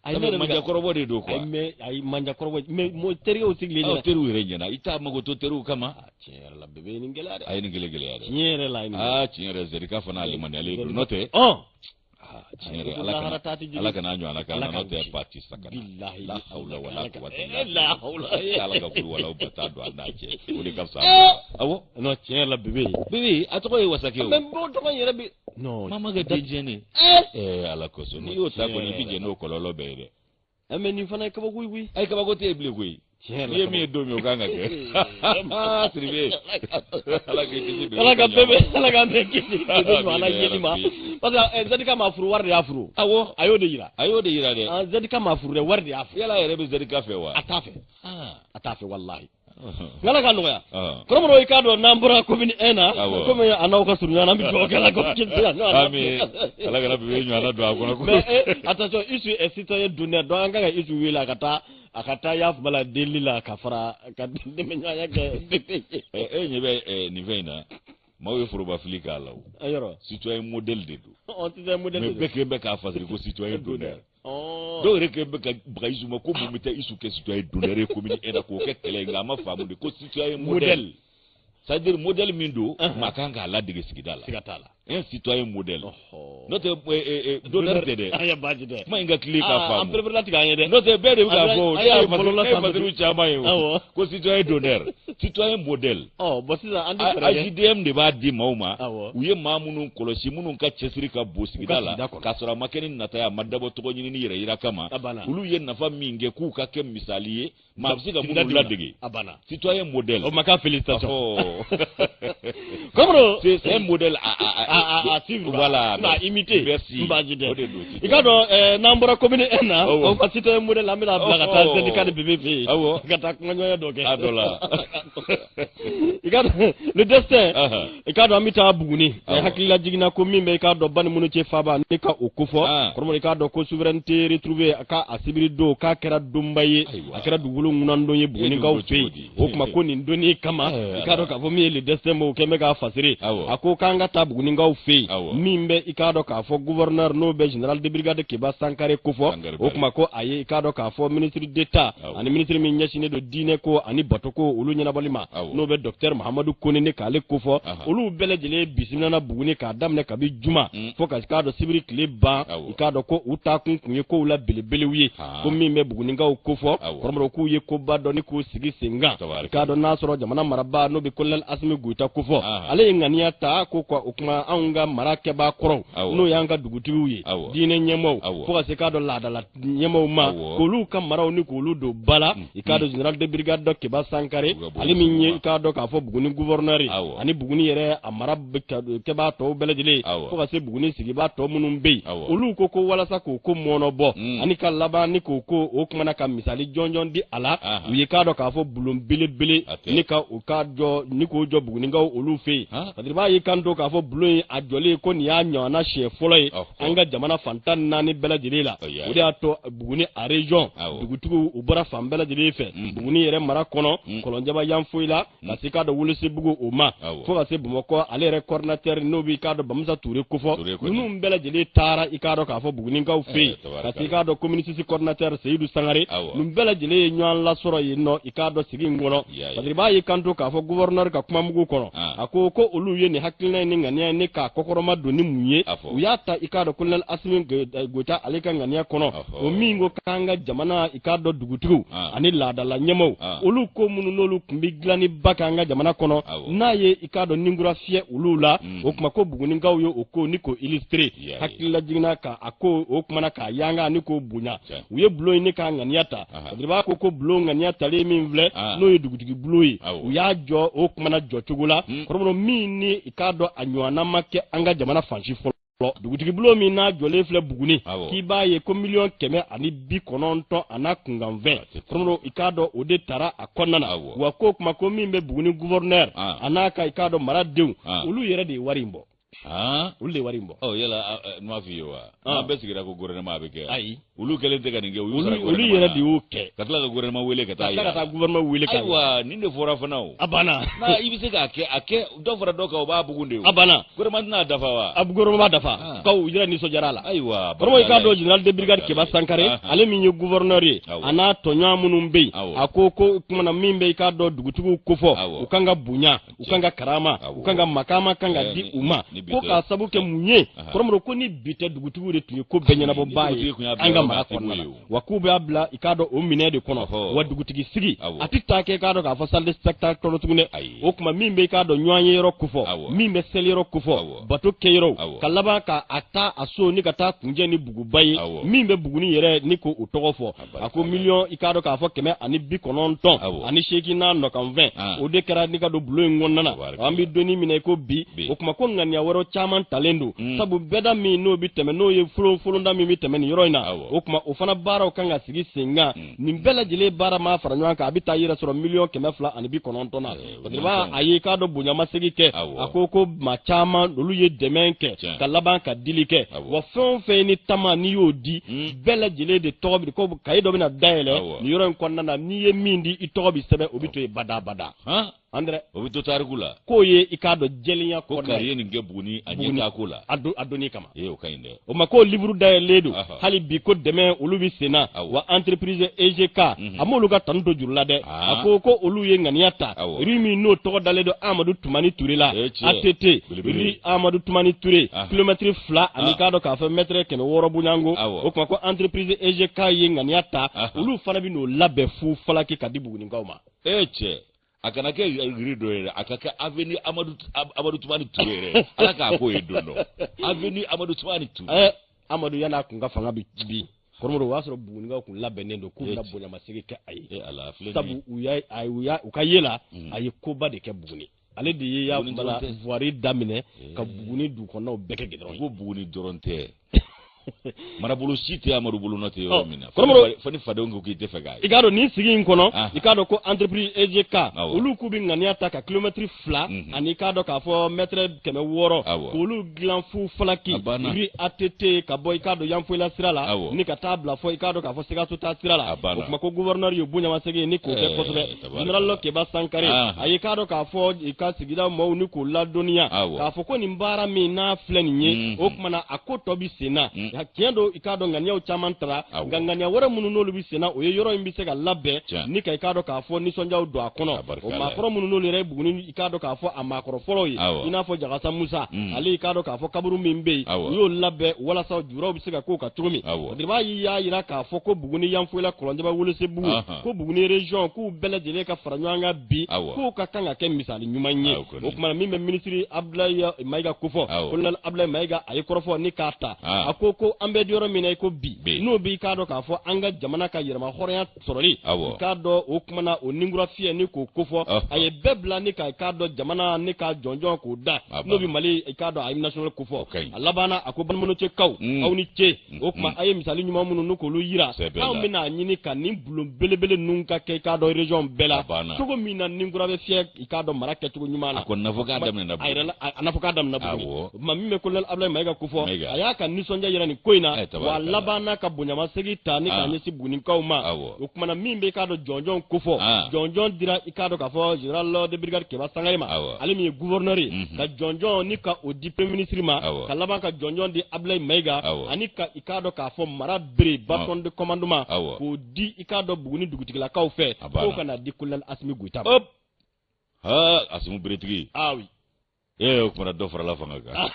Ayi, ne manjakɔrɔbɔ de don quoi. Mais ayi, manjakɔrɔbɔ, mais mo terikɛw sigilen ɲɛna. Teriw yɛrɛ ɲɛna, i t'a mago to teriw kama. Tiɲɛ yɛrɛ la, bebe ye nin gɛlɛya dɛ. A ye nin gɛlɛ gɛlɛya dɛ. Tiɲɛ yɛrɛ la, a ye nin. Aa, tiɲɛ yɛrɛ, Zerika fana a limaniyalen don, n'o tɛ. Tiɲɛ yɛrɛ, Ala kana ɲɔgɔn na k'an na, n'o tɛ pati sakana. Bilahi. La hawla wala quwwata illa la hawla. Ala ka kulu wala bata don an n'a cɛ, o de ka fisa. Awɔ. Non, tiɲɛ yɛrɛ la, bebe. Bebe, a tɔgɔ ye Wasakɛ o. Mais bon, tɔgɔ in yɛrɛ bɛ. Non. Mama ka den tiɲɛnen. Ɛɛ, Ala kosɔn, n'i y'o ta kɔni, i bɛ jɛn n'o kɔlɔlɔ bɛɛ ye dɛ. Ɛ, mais nin fana ye kabako ye koyi. Ayi, kabako tɛ yen bilen koyi. N'i ye min ye don min, o kan ka kɛ. Sidibe, Ala k'i kisi bébé. Ala ka bébé, Ala k'an bɛɛ kisi bébé ɲɔgɔnna yeli ma. Parce que ZK ma furu, wari de y'a furu. Awɔ. A y'o de yira. A y'o de yira dɛ. ZK ma furu dɛ, wari de y'a furu. Yala a yɛrɛ bɛ ZK fɛ wa? A t'a fɛ. A t'a fɛ walahi. N'Ala ka nɔgɔya. Kɔrɔmɔrɔ, i k'a dɔn n'an bɔra commune 1 na, komi a n'aw ka surun ɲɔgɔn na, an bɛ dugawu kɛ la ko Ami, Ala kana bébé ɲɔgɔnna don a kɔnɔ. Mais attention, Isu est citoyen d'honneur, donc an kan ka Isu wele a ka taa yafama la delili la ka fara ka dɛmɛɲɔgɔnya kɛ bébé ye. E ɲɛ bɛ nin fɛn in na, maaw ye forobafili k'a la o. Yɔrɔ. Citoyen modèle de don. Ɔ, citoyen modèle de don. Mais bɛɛ kɛlen bɛ k'a fasiri ko citoyen d'honneur. Dɔw yɛrɛ kɛlen bɛ ka baga Isu ma ko mun bɛ taa Isu kɛ citoyen d'honneur ye commune 1 na, k'o kɛ kɛlɛ ye, nka a ma faamu de ko citoyen modèle. C'est à dire modèle min don, maa kan k'a ladege sigida la. Siga t'a la. Un citoyen modèle. N'o tɛ d'honneur tɛ dɛ. An ye baasi tɛ. Kuma in ka tilen k'a faamu. An perepere latigɛ an ye dɛ. N'o tɛ bɛɛ de bɛ k'a fɔ, ne ye fasiriw caman ye o. Ko citoyen d'honneur, citoyen modèle. Ɔ bɔn, sisan an tɛ fɛɛrɛ kɛ. AJDM de b'a di maaw ma. U ye maa minnu kɔlɔsi, minnu ka cɛsiri ka bon sigida la, k'a sɔrɔ a ma kɛ ni nata ye, a ma dabɔ tɔgɔ ɲini ni yɛrɛ yira kama. Olu ye nafa min kɛ, k'u ka kɛ misali ye, maa bɛ se ka minnu ladege. A banna. Citoyen modèle. O ma k'a félicitation. Kɔmɔrɔ. C'est un modèle à à suivre. Voilà. À imiter. Merci. N baasi tɛ. O de don. I k'a dɔn n'an bɔra commune 1 na, o ka citoyen modèle, an bɛna bila ka taa syndicat de bébé fɛ yen. Ka taa kumaɲɔgɔnya dɔ kɛ. A dɔ la. I k'a dɔn le destin. I k'a dɔn an bɛ taa Buguni. Hakilila jiginna ko min bɛ, i k'a dɔn Bani Munce Faba ne ka o kofɔ. Kɔrɔmɔ, i k'a dɔn ko souveraineté retrouvée k'a a sibiri don, k'a kɛra donba ye. A kɛra dugukolo ŋunandon ye Bugunikaw fɛ yen. O tuma ko nin donni kama, i k'a dɔn k'a fɔ min ye le destin m'o kɛ bɛ k'a fasiri. A ko k'an ka taa Bugunikaw fɛ yen, min bɛ, i k'a dɔn k'a fɔ gouverneur, n'o bɛ général de brigade Keba Sankare kofɔ. O tuma ko a ye, i k'a dɔn k'a fɔ ministre d'État ani ministre min ɲɛsinnen don diinɛ ko ani bato ko olu ɲɛnabɔli ma, n'o bɛ docteur Mahamadu Kone, ne k'ale kofɔ. Olu bɛɛ lajɛlen bisimilana Buguni k'a daminɛ kabi juma fo ka k'a dɔn sibiri tile ban. I k'a dɔn ko u taa kun ye kow la belebelew ye, ko min bɛ Bugunikaw kofɔ. Kɔrɔmɔrɔ, k'u ye koba dɔ ni k'u sigi sen kan. I k'a dɔn n'a sɔrɔ jamana marabaa, n'o bɛ colonel Asimi Goyita kofɔ, ale ye ŋaniya ta ko o kuma anw ka mara kɛbaa kɔrɔw, n'o y'an ka dugutigiw ye, diinɛ ɲɛmaaw, fo ka se k'a dɔn laadala ɲɛmaaw ma, k'olu ka maraw ni k'olu don ba la. I k'a dɔn général de brigade dɔ Keba Sankare, ale min ye, i k'a dɔn k'a fɔ Buguni gouverneur ye, ani Buguni yɛrɛ a mara kɛbaa tɔw bɛɛ lajɛlen, fo ka se Buguni sigibaa tɔ minnu bɛ yen, olu ko ko walasa k'o ko mɔnɔ bɔ ani ka laban ni k'o ko o kumana ka misali jɔnjɔn di a la, u ye k'a dɔn k'a fɔ bulon belebele ni ka u ka jɔ ni k'o jɔ Bugunikaw olu fɛ yen. Sadiriba y'i kanto k'a fɔ bulon in a jɔlen ko nin y'a ɲɔgɔnna siɲɛ fɔlɔ ye an ka jamana fan 14 bɛɛ lajɛlen la. O de y'a to Buguni a région dugutigiw, u bɔra fan bɛɛ lajɛlen fɛ, Buguni yɛrɛ mara kɔnɔ, Kɔlɔnjɛba yan foyi la, ka se k'a dɔn Welesebugu o ma, fo ka se Bamakɔ, ale yɛrɛ coordinateur, n'o b'i k'a dɔn Bamusa Ture kofɔ, ninnu bɛɛ lajɛlen taara, i k'a dɔn k'a fɔ Bugunikaw fɛ yen, ka se i k'a dɔn commune 6 coordinateur Seyidu Sangare, ninnu bɛɛ lajɛlen ye ɲɔgɔn lasɔrɔ yen nɔ, i k'a dɔn sigi in kɔnɔ. Sadiriba y'i kanto k'a fɔ gouverneur ka kumamugu kɔnɔ, a ko ko olu ye nin hakilina ye ni ŋaniya ye ni k'a kɔkɔrɔma don ni mun ye, u y'a ta, i k'a dɔn colonel Asimi Goyita ale ka ŋaniya kɔnɔ, o min ko k'an ka jamana, i k'a dɔn dugutigiw ani laadala ɲɛmaaw, olu ko minnu n'olu tun bɛ dilanni ba kɛ an ka jamana kɔnɔ, n'a ye, i k'a dɔn ninkura fiyɛ olu la. O tuma ko Bugunikaw ye o ko ni k'o illustrer, hakilila jiginna ka a ko o kumana k'a yanga ni k'o bonya. U ye bulon in ne k'a ŋaniya ta. Sadiriba ko ko bulon ŋaniya talen min filɛ, n'o ye dugutigi bulon ye, u y'a jɔ o kumana jɔcogo la, kɔrɔmɔrɔ, min ni i k'a dɔn a ɲɔgɔnna ma kɛ an ka jamana fan si fɔlɔ. Dugutigi bulon min n'a jɔlen filɛ Buguni, k'i b'a ye ko 190 miliyɔn a n'a kunkanfɛn, kɔrɔmɔrɔ, i k'a dɔn o de taara a kɔnɔna na. Wa ko kuma ko min bɛ Buguni gouverneur a n'a ka, i k'a dɔn maradenw, olu yɛrɛ de ye wari in bɔ. Olu de ye wari in bɔ. Ɔ yala n m'a f'i ye wa, n'an bɛɛ sigira ko gouvernement a bɛ kɛ. Ayi. Olu kɛlen tɛ ka nin kɛ, u y'u sara. Olu yɛrɛ de y'o kɛ. Ka tila ka gouvernement wele ka taa. Ka tila ka taa gouvernement wele ka. Ayiwa, nin de fɔra fana o. A banna. N'a i bɛ se k'a kɛ, a kɛ dɔ fara dɔ kan, o b'a bugun de o. A banna. Gouvernement tɛna dafa wa? A gouvernement b'a dafa. Kaw u yɛrɛ nisɔndiyara a la. Ayiwa. Kɔrɔmɔ, i k'a dɔn général de brigade Keba Sankare, ale min ye gouverneur ye, a n'a tɔɲɔgɔn minnu bɛ yen, a ko ko kumana min bɛ, i k'a dɔn dugutigiw kofɔ, u kan ka bonya, u kan ka karama, u kan ka makama kan ka di u ma. Ko k'a sabu kɛ mun ye, kɔrɔmɔrɔ, ko ni bi tɛ, dugutigiw de tun ye ko bɛɛ ɲɛnabɔbaa ye an ka mara kɔnɔna la. Wa k'u b'a bila, i k'a dɔn, o minɛ de kɔnɔ. Wa dugutigi sigi, a tɛ taa kɛ, i k'a dɔn k'a fɔ salle de spectacle kɔnɔ tuguni dɛ. O tuma min bɛ, i k'a dɔn, ɲɔgɔn ye yɔrɔ kofɔ, min bɛ seli yɔrɔ kofɔ, bato kɛ yɔrɔ, ka laban ka a taa a so ni ka taa kunjɛ ni buguba ye, min bɛ Buguni yɛrɛ ni ko o tɔgɔ fɔ. A ko miliyɔn, i k'a dɔn k'a fɔ, 198 n'a nɔkanfɛn, o de kɛra ni ka don bulon in kɔnɔna na. An bɛ donni minɛ i ko bi. O tuma ko ŋaniya wɛrɛw caman talen don, sabu bɛda min n'o bɛ tɛmɛ, n'o ye folonda min bɛ tɛmɛ nin yɔrɔ in na, o tuma o fana baaraw kan ka sigi sen kan. Nin bɛɛ lajɛlen baara maa fara ɲɔgɔn kan, a bɛ taa yɛrɛ sɔrɔ miliyɔn 290 na. Badiriba, a ye, k'a dɔn, bonyamasegin kɛ. A ko ko maa caman olu ye dɛmɛ kɛ ka laban ka dili kɛ. Wa fɛn o fɛn ni tama n'i y'o di, bɛɛ lajɛlen de tɔgɔ bɛ ko kaye dɔ bɛna dayɛlɛ nin yɔrɔ in kɔnɔna na. N'i ye min di, i tɔgɔ bɛ sɛbɛn, o bɛ to yen badabada. André, o bɛ to tariku la. K'o ye, i k'a dɔn, jɛlenya. Ko kari ye nin kɛ Buguni a ɲɛtaa ko la. A donni kama. Ee, o ka ɲi dɛ. O ma ko livre dayɛlɛlen don hali bi, ko dɛmɛ olu bɛ sen na. Wa entreprise EGK, a m'olu ka tanu to juru la dɛ. A ko ko olu ye ŋaniya ta, rue min n'o tɔgɔ dalen don Amadu Tumani Ture la, ATT, rue Amadu Tumani Ture, kilomɛtiri 2 ani k'a dɔn k'a fɔ mɛtɛrɛ 600 bonyanko. O tuma ko entreprise EGK ye ŋaniya ta, olu fana bɛ n'o labɛn fu falaki ka di Bugunikaw ma. E cɛ, a kana kɛ yiri dɔ yɛrɛ, a ka kɛ avenue Amadu Tumani Ture yɛrɛ. Ala k'a ko ye don dɔ, avenue Amadu Tumani Ture. Amadu, yan'a kun ka fanga bi bi, kɔrɔmɔrɔ, o y'a sɔrɔ Bugunikaw kun labɛnnen don k'u bɛna bonyamasegin kɛ a ye. Ala filɛ. Sabu u y'a u y'a u ka ye la, a ye koba de kɛ Buguni. Ale de ye y'a bala voirie daminɛ ka Buguni dugu kɔnɔnaw bɛɛ kɛ gidɔrɔn ye. Ko Buguni dɔrɔn tɛ, marabolo si tɛ Amadu bolo nɔ tɛ yɔrɔ min na. Kɔrɔmɔrɔ, fo ni fadenw ko k'i tɛ fɛ k'a ye. I k'a dɔn, nin sigi in kɔnɔ, i k'a dɔn ko entreprise EGK, olu k'u bɛ ŋaniya ta ka kilomɛtiri 2 ani, i k'a dɔn k'a fɔ, mɛtɛrɛ 600, k'olu dilan fu falaki rue ATT, ka bɔ, i k'a dɔn, Yanfoyila sira la ni ka taa bila fɔ, i k'a dɔn k'a fɔ, Sikaso taa sira la. O tuma ko gouverneur ye bonyamasegin ni k'o kɛ kosɛbɛ. Général Keba Sankare, a ye, k'a dɔn k'a fɔ, i ka sigida maaw ni k'u ladɔnniya k'a fɔ ko nin baara min n'a filɛ nin ye, o tuma na a ko tɔ bɛ sen na. Tiɲɛ don, i k'a dɔn, ŋaniyaw caman tara, nka ŋaniya wɛrɛ minnu n'olu bɛ sen na, o ye yɔrɔ in bɛ se ka labɛn ni ka, i k'a dɔn k'a fɔ, nisɔndiyaw don a kɔnɔ. O maakɔrɔ minnu n'olu yɛrɛ ye Buguni, i k'a dɔn k'a fɔ, a maakɔrɔ fɔlɔw ye, i n'a fɔ Jagasa Musa, ale, i k'a dɔn k'a fɔ, kaburu min bɛ yen, u y'o labɛn walasa juraw bɛ se ka k'o kan cogo min. Badiriba y'a jira k'a fɔ ko Buguni, Yanfoyila, Kɔlɔnjɛba, Welesebugu, ko Buguni région, k'u bɛɛ lajɛlen ka fara ɲɔgɔn kan bi, k'o ka kan ka kɛ misali ɲuman ye. O tuma min bɛ minisiri Abdoulaye Mayiga kofɔ, colonel Abdoulaye Mayiga, a ye kɔrɔfɔ ni k'a ta. A ko ko an bɛ yɔrɔ min na i ko bi, n'o bɛ, i k'a dɔn k'a fɔ, an ka jamana ka yɛrɛma hɔrɔnya sɔrɔli, i k'a dɔn, o kuma na o ninkura fiyɛ ni k'o kofɔ, a ye bɛɛ bila ni ka, i k'a dɔn, jamana ni ka jɔnjɔn k'o da, n'o bɛ Mali, i k'a dɔn, a ye national kofɔ. A labanna, a ko balimamcɛkaw, aw ni ce. O tuma a ye misali ɲuman minnu n'u k'olu yira, anw bɛna ɲini ka nin bulon belebele ninnu ka kɛ, i k'a dɔn, région bɛɛ la, cogo min na ninkura bɛ fiyɛ, i k'a dɔn, mara kɛcogo ɲuman na. A ko nafɔ k'a daminɛna. A yɛrɛ a nafɔ k'a daminɛna Buguni. O tuma min bɛ colonel Abdoulaye Mayiga kofɔ, a y'a ka nisɔndiya yira nin ko in na. Wa a labanna ka bonyamasegin ta ni k'a ɲɛsin Bugunikaw ma. O tuma na min bɛ, i k'a dɔn, jɔnjɔn kofɔ, jɔnjɔn dira, i k'a dɔn k'a fɔ, général de brigade Keba Sangare ma, ale min ye gouverneur ye, ka jɔnjɔn ni ka o di premier ministre ma, ka laban ka jɔnjɔn di Abdoulaye Mayiga, ani ka, i k'a dɔn k'a fɔ, mara bere, bâton de commandement, k'o di, i k'a dɔn, Buguni dugutigilakaw fɛ, k'o ka na di colonel Asimi Goyita ma. Ha, Asimu beretigi. Ah oui. Ee, o kumana dɔ farala fanga kan.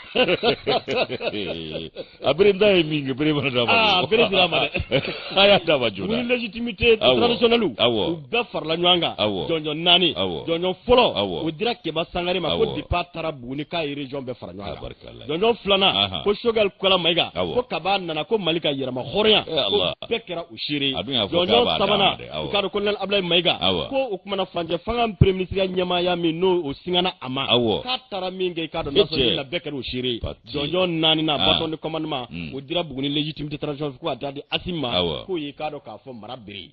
A bere da ye min kɛ, bere mana d'a ma. Ah, bere dira a ma dɛ. A y'a d'a ma joona. Ni légitimité traditionnelle, u bɛɛ farala ɲɔgɔn kan. Jɔnjɔn naani. Jɔnjɔn fɔlɔ, o dira Keba Sangare ma, ko depuis a taara Buguni, k'a ye région bɛɛ fara ɲɔgɔn kan. Jɔnjɔn filanan, ko Choguel Kokalla Mayiga, ko kaba nana ko Mali ka yɛrɛma hɔrɔnya, ko bɛɛ kɛra o seere ye. Jɔnjɔn sabanan, i k'a dɔn, colonel Abdoulaye Mayiga, ko o kumana furancɛ fanga premier ministre ya ɲɛmaaya min n'o o singana a ma, k'a taara min kɛ, i k'a dɔn, nasɔn la, bɛɛ kɛra o seere ye. Jɔnjɔn naaninan, bâton de commandement, o dira Buguni légitimité traditionnelle, ko a taa di Asimi ma, k'o ye, i k'a dɔn k'a fɔ, mara bere ye.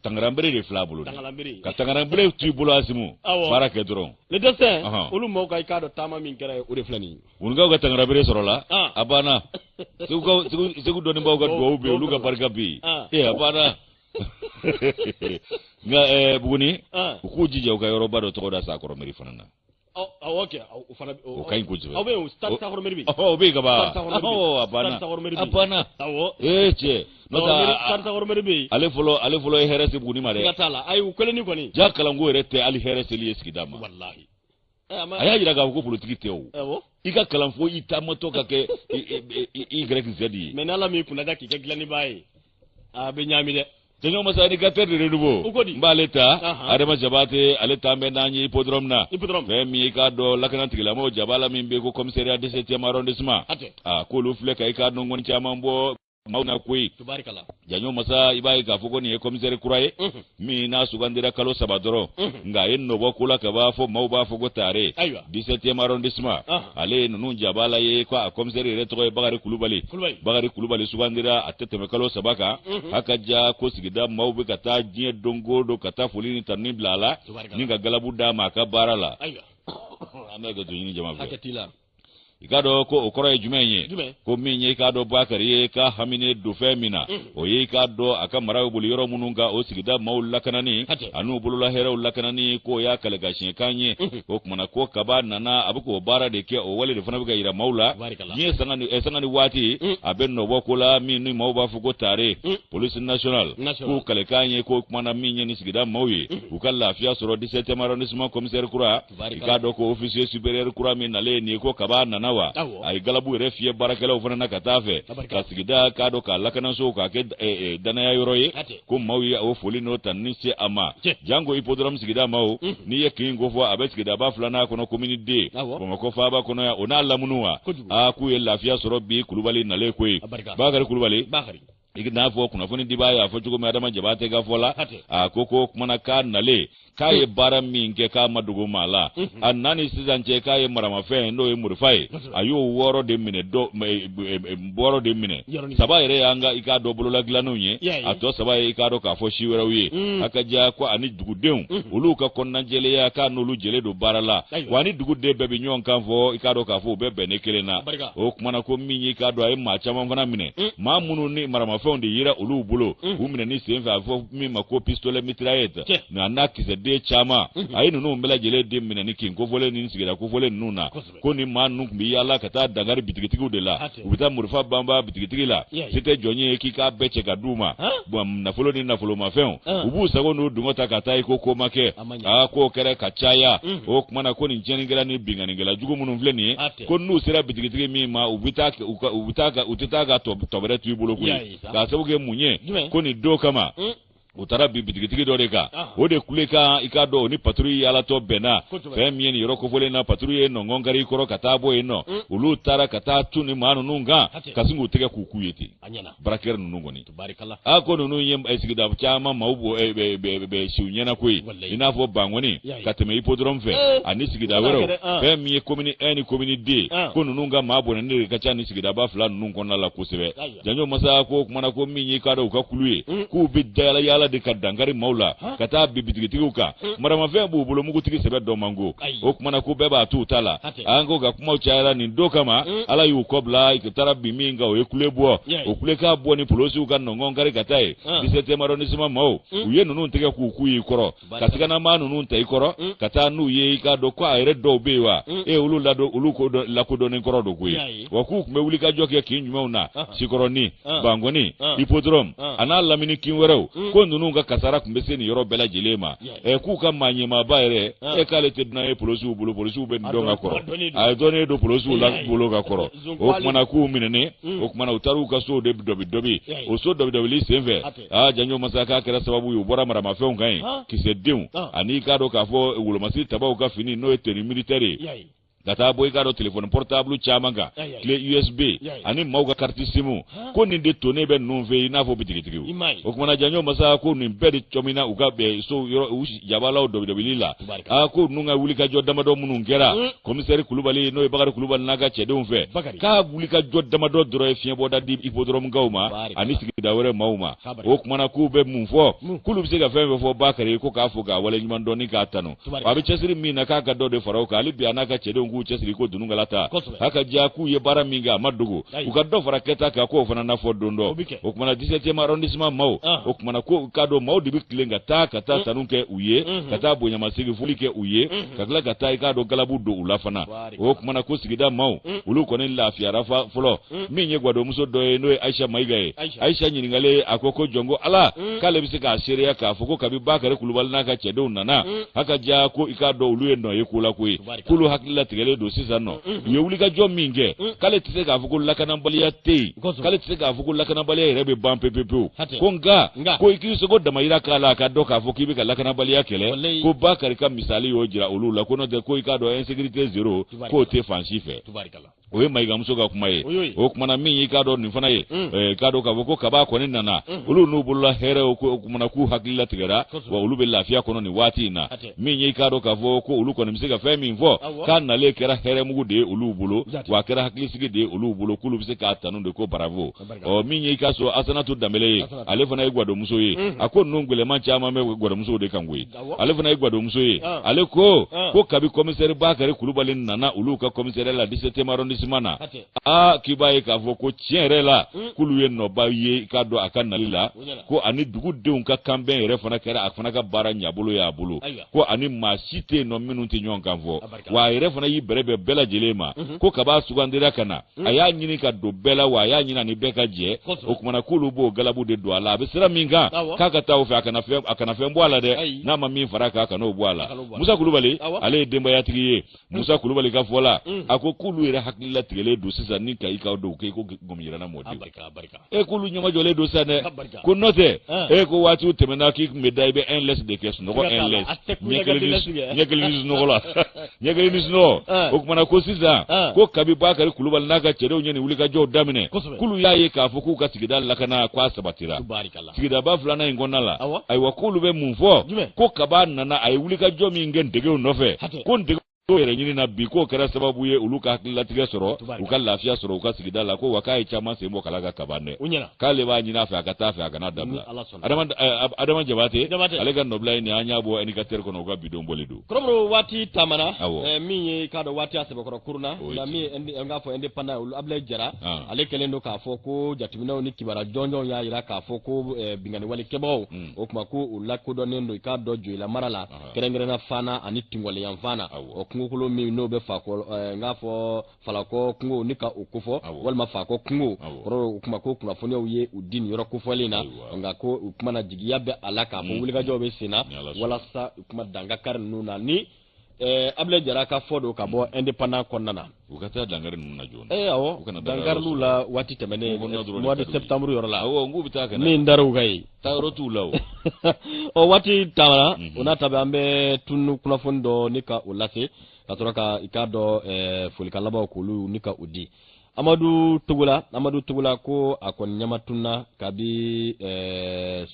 Tangaranbere de filɛ a bolo. Tangaranbere. Ka tangaranbere to i bolo, Asimu. Baara kɛ dɔrɔn. Le destin, olu maaw ka, i k'a dɔn, taama min kɛra ye, o de filɛ nin ye. Bugunikaw ka tangaranbere sɔrɔla, a banna. Segu dɔnnibaaw ka duwawu bɛ yen, olu ka barika bɛ yen. Ee, a banna. Nka Buguni, u k'u jija u ka yɔrɔba dɔ tɔgɔ da Sakɔrɔ mairie fana na. Awɔ kɛ, o fana o ka ɲi kosɛbɛ. Aw bɛ yen, stade Sakɔrɔ mairie bɛ yen. O bɛ yen ka ban. A banna, a banna. Awɔ. Ee cɛ, n'o tɛ stade Sakɔrɔ mairie bɛ yen. Ale fɔlɔ ye hɛrɛ se Buguni ma dɛ. Siga t'a la, ayi, u kɛlen ni kɔni. Ja kalanko yɛrɛ tɛ hali hɛrɛ seli ye sigida ma. Walahi. A y'a jira k'a fɔ ko politiki tɛ o, i ka kalan fo i taamatɔ ka kɛ Y Z ye. Mais n'Ala m'i kunnaja k'i kɛ dilannibaa ye, a bɛ ɲaami dɛ. Janjo Masa, indicateur de renouveau, n b'ale ta. Adama Jabate, ale taa bɛ n'an ye hippodrome na. Fɛn min ye, i k'a dɔn, lakana tigilamɔgɔw jaba la min bɛ ko commissariat 17e arrondissement, a k'olu filɛ ka i k'a dɔn ŋɔni caman bɔ maaw na koyi. Janjo Masa, i b'a ye k'a fɔ ko nin ye commissaire kura ye min n'a sugandira kalo 3 dɔrɔn, nka a ye nɔbɔ ko la ka b'a fɔ maaw b'a fɔ ko tare. 17e arrondissement, ale ye ninnu jaba la ye ko a commissaire yɛrɛ tɔgɔ ye Bakari Kulubali. Bakari Kulubali sugandira a tɛ tɛmɛ kalo 3 kan. A ka ja ko sigida maaw bɛ ka taa diɲɛ don o don ka taa foli ni tanuni bila a la ni ka galabu d'a ma a ka baara la. An bɛ ka to ɲini jama fɛ. I k'a dɔn ko o kɔrɔ ye jumɛn ye? Ko min ye, i k'a dɔn, Bakari ye ka hamine don fɛn min na, o ye, i k'a dɔn, a ka mara bɛ boli yɔrɔ minnu kan, o sigida maaw lakanani an'u bolola hɛrɛw lakanani, k'o y'a kale ka siɲɛ ye. O kumana ko kaba nana, a bɛ k'o baara de kɛ, o wale de fana bɛ ka yira maaw la diɲɛ sanga ni waati. A bɛ nɔbɔ ko la min ni maaw b'a fɔ ko tare. Police nationale k'u kalekan ye ko kumana min ye ni sigida maaw ye, u ka lafiya sɔrɔ. 17e arrondissement commissaire kura, i k'a dɔn ko officier supérieur kura min nalen nin ye, ko kaba nana wa, a ye galabu yɛrɛ fiyɛ baarakɛlaw fana na ka taa fɛ ka sigida k'a dɔn k'a lakanasow k'a kɛ danaya yɔrɔ ye, ko maaw ye o foli n'o tanuni se a ma. Janko hippodrome sigida maaw, n'i ye kin ko fɔ, a bɛ sigidaba filanan kɔnɔ, commune D, Bamakɔ faaba kɔnɔ yan, o n'a lamunu wa, aa, k'u ye lafiya sɔrɔ bi Kulubali nalen koyi. Bakari Kulubali, i n'a fɔ kunnafoni dibaa y'a fɔ cogo min, Adama Jabate ka fɔ la, a ko kumana k'a nalen, k'a ye baara min kɛ, k'a ma dogo maa la. A na ni sisan cɛ, k'a ye maramafɛn, n'o ye marifa ye, a y'o 6 de minɛ, dɔ 6 de minɛ, 3 yɛrɛ y'an ka, i k'a dɔn, bolola dilannenw ye, a tɔ 3 ye, i k'a dɔn k'a fɔ si wɛrɛw ye. A ka diya ko ani dugudenw, olu ka kɔnɔnajɛlenya, k'a n'olu jɛlen don baara la wa, ni duguden bɛɛ bɛ ɲɔgɔn kan fɔ, i k'a dɔn k'a fɔ u bɛ bɛn ne kelen na. O kumana ko min ye, i k'a dɔn, a ye maa caman fana minɛ, maa minnu ni maramafɛnw de yera olu bolo u minɛni sen fɛ, a bɛ fɔ min ma ko pistolet mitraillette, nka n'a kisɛden caman, a ye ninnu bɛɛ lajɛlen de minɛ ni kin kofɔlen ni sigida kofɔlen ninnu na. Ko ni maa ninnu tun bɛ yaala ka taa dankari bitigitigiw de la, u bɛ taa marifa banba bitigitigi la, se tɛ jɔn ye k'i k'a bɛɛ cɛ ka d'u ma. Bon, nafolo ni nafolomafɛnw, u b'u sago n'u dungɔ ta ka taa i ko ko ma kɛ. Aa, k'o kɛra ka caya. O kumana ko nin tiɲɛnikɛla ni binkannikɛla jugu minnu filɛ nin ye, ko n'u sera bitigitigi min ma, u bɛ taa u ka u bɛ taa ka u tɛ taa ka tɔ bɛrɛ to i bolo koyi. K'a sababu kɛ mun ye? Ko nin don kama, u taara bi bitigitigi dɔ de kan, o de kulekan, i k'a dɔn, o ni patrouille yaalatɔ bɛnna. Fɛn min ye nin yɔrɔ kofɔlen na, patrouille ye nɔngɔn kari kɔrɔ ka taa bɔ yen nɔ, olu taara ka taa tun ni maa ninnu kan ka sin k'u tɛgɛ k'u k'u ye ten. Braqueur ninnu kɔni, a ko ninnu ye sigida caman maaw bɔ siw ɲɛna koyi, i n'a fɔ Bankɔni ka tɛmɛ hippodrome fɛ ani sigida wɛrɛw. Fɛn min ye commune 1 ni commune 2, ko ninnu ka maa bɔnɛni de ka ca ni sigidaba fila ninnu kɔnɔna la kosɛbɛ. Janjo Masa ko kumana ko min y'i k'a dɔn u ka kulu ye, k'u bɛ yaala yaala de ka dankari maaw la ka taa bi bitigitigiw kan, maramafɛn b'u bolo, mugutigi sɛbɛ dɔ man go. O kumana ko bɛɛ b'a t'u ta la. An ko ka kumaw cayara nin don kama, Ala y'u kɔ bila u taara bi min kan, o ye kule bɔ, o kule k'a bɔ ni polosiw ka nɔngɔn kari ka taa ye. 17e arrondissement maaw, u ye ninnu tɛgɛ k'u k'u y'i kɔrɔ ka siganamaa ninnu ta i kɔrɔ ka taa n'u ye. I k'a dɔn ko a yɛrɛ dɔw bɛ yen wa, e olu ladon, olu ko lakodɔnnen kɔrɔ don koyi wa, k'u tun bɛ wuli ka jɔ kɛ kin jumɛnw na? Sikɔrɔni, Bankɔni, hippodrome a n'a lamini kin wɛrɛw, ko ninnu ka kasara tun bɛ se nin yɔrɔ bɛɛ lajɛlen ma. Ɛ, k'u ka maa ɲɛmaaba yɛrɛ, e k'ale tɛ dunan ye polosiw bolo, polosiw bɛ nin dɔn ka kɔrɔ, a ye dɔnnen don polosiw la bolo ka kɔrɔ. O kumana k'u minɛnen, o kumana u taara u ka sow de dɔbi dɔbi. O so dɔbi dɔbili sen fɛ, aa, Janjo Masa, k'a kɛra sababu ye u bɔra maramafɛnw kan yen, kisɛdenw ani i k'a dɔn k'a fɔ wolomasiri tabaw ka fini, n'o ye tenue militaire ye, ka taa bɔ i k'a dɔn téléphone portable caman kan, clé USB ani maaw ka carte SIM, ko nin de tonnen bɛ ninnu fɛ i n'a fɔ bitigitigiw. O kumana Janjo Masa ko nin bɛɛ de cɔmina u ka so yɔrɔ u jabalaw dɔbidɔbili la. Aa, ko ninnu ka wulikajɔ damadɔ minnu kɛra commissaire Kulubali, n'o ye Bakari Kulubali n'a ka cɛdenw fɛ, k'a wulikajɔ damadɔ dɔrɔn ye fiɲɛbɔda di hippodrome ma ani sigida wɛrɛ maaw ma. O kumana k'u bɛ mun fɔ? K'olu bɛ se ka fɛn fɛn fɔ Bakari ye, ko k'a fɔ k'a waleɲuman dɔn ni k'a tanu, a bɛ cɛsiri min na, k'a ka dɔ de fara o kan hali bi, a n'a ka cɛdenw. k'u cɛsiri ko dununkala ta haka diya k'u ye baara min kɛ a ma dogo u ka dɔ fara kɛta kan k'o fana na fɔ don dɔ o kumana 17e arrondissement maaw o kumana ko k'a dɔn maaw de bɛ tilen ka taa ka taa tanu kɛ u ye ka taa bonyamasegin foli kɛ u ye ka tila ka taa i k'a dɔn galabu don u la fana o kumana ko sigida maaw olu kɔni lafiyara fɔlɔ min ye gwadonmuso dɔ ye n'o ye Ayisa Mayiga ye Ayisa ɲininkalen a ko ko jɔn ko Ala k'ale bɛ se k'a seereya k'a fɔ ko kabi Bakari Kulubali n'a ka cɛdenw nana haka diya ko i k'a dɔn olu ye nɔ ye ko la koyi k'olu hakili latigɛlen don sisan nɔ u ye wulikajɔ min kɛ k'ale tɛ se k'a fɔ ko lakanabaliya tɛ yen k'ale tɛ se k'a fɔ ko lakanabaliya yɛrɛ bɛ ban pepepewu ko nka ko i k'i seko damayira k'a la a ka dɔn k'a fɔ k'i bɛ ka lakanabaliya kɛlɛ ko Bakari ka misali y'o jira olu la ko n'o tɛ ko i k'a dɔn insécurité zéro k'o tɛ fan si fɛ o ye mayigamuso ka kuma ye o kumana min y'i k'a dɔn nin fana ye k'a dɔn k'a fɔ ko kaba kɔni nana olu n'u bolola hɛrɛ o kumana k'u hakili latigɛra wa olu bɛ lafiya kɔnɔ nin waati in na min y'i k'a dɔn k'a fɔ ko olu kɔni bɛ se ka fɛn min fɔ k'a nalen kɛra hɛrɛmugu de ye olu bolo wa a kɛra hakilisigi de ye olu bolo k'olu bɛ se k'a tanu de ko bravo ɔ min y'i k'a sɔrɔ asanatu danbɛlɛ ye ale fana ye gwadonmuso ye a ko ninnu gɛlɛman caman bɛ gwadonmusow de kan koyi ale fana ye gwadonmuso ye ale ko ko kabi kɔmisɛri bakari kulubali nana olu ka kɔmisɛriya la 17e arrondissement na aa k'i b'a ye k'a fɔ ko tiɲɛ yɛrɛ la k'olu ye nɔba ye i k'a dɔn a ka nali la ko ani dugudenw ka kanbɛn yɛrɛ fana kɛra a fana ka baara ɲabolo y'a bolo ko ani maa si tɛ yen nɔ minnu tɛ ɲɔgɔn kan fɔ wa a yɛrɛ fana y'i bɛrɛbɛn bɛɛ lajɛlen ma ko kab'a sugandira ka na a y'a ɲini ka don bɛɛ la wa a y'a ɲini ani bɛɛ ka jɛ o kumana k'olu b'o galabu de don a la a bɛ sira min kan k'a ka taa o fɛ a kana fɛn bɔ a la dɛ n'a ma min fara a kan a kan'o bɔ a la musa kulubali ale ye denbayatigi ye musa kulubali ka fɔ la a ko k'olu yɛrɛ hakili latigɛlen don sisan ni ka i ka don k'i ko gɔmiyirana mɔdenw e k'olu ɲɛmajɔlen don sisan dɛ ko n'o tɛ e ko waatiw tɛmɛna k'i tun bɛ da i bɛ un laisse de kɛ sunɔgɔ un laisse ɲɛ kelen ni sunɔgɔ la ɲɛ kelen ni sunɔgɔ o kumana ko sisan ko kabi bakari kulubali n'a ka cɛdenw ye nin wulikajɔw daminɛ k'olu y'a ye k'a fɔ k'u ka sigida lakana k'a sabatira sigidaba filanan in kɔnɔna la ayiwa k'olu bɛ mun fɔ ko kab'a nana a ye wulikajɔ min kɛ ndegew nɔfɛ ko ndegew yɛrɛ ɲini na bi k'o kɛra sababu ye olu ka hakililatigɛ sɔrɔ u ka lafiya sɔrɔ u ka sigida la ko wa k'a ye caman sen bɔ kala kan kaban dɛ k'ale b'a ɲini a fɛ a ka taa fɛ a kana dabila adama jabate ale ka nɔbila ye nin an y'a bɔ indicateur kɔnɔ u ka bidon bɔli don kɔrɔbɔrɔ waati taamana min ye k'a dɔn waati a sɛbɛkɔrɔ kurunna nka min ye an k'a fɔ indépendant olu Abulayi Jara ale kɛlen don k'a fɔ ko jateminɛw ni kibaruya jɔnjɔnw y'a jira k'a fɔ ko binkanni wale kɛbagaw o tuma ko u lakodɔnnen don i k'a dɔn Joyila mara la kɛrɛnkɛrɛnna Fana ani Tingɔle yanfan na o kungokolo min n'o bɛ Fakɔ n k'a fɔ Falakɔ kungo ni ka o kofɔ walima Fakɔ kungo kɔrɔ o tuma ko kunnafoniyaw ye u di nin yɔrɔ kofɔlen na nka ko o tuma na jigiya bɛ a la k'a fɔ wulikajɔw bɛ sen na walasa o tuma dankari ninnu na ni Abulayi Jara ka fɔ don ka bɔ indépendant kɔnɔna na u ka taa dankari ninnu na joona awɔ dankariliw la waati tɛmɛnen mois de septembre yɔrɔ la awɔ n k'u bɛ taa ka na min dar'u kan yen taayɔrɔ t'u la o ɔ waati taara o n'a ta bɛɛ an bɛ tunu kunnafoni dɔ ni ka o lase ka sɔrɔ ka i k'a dɔn folikan labanw k'olu ni ka o di Amadu Togola Amadu Togola ko a kɔni ɲamatunna kabi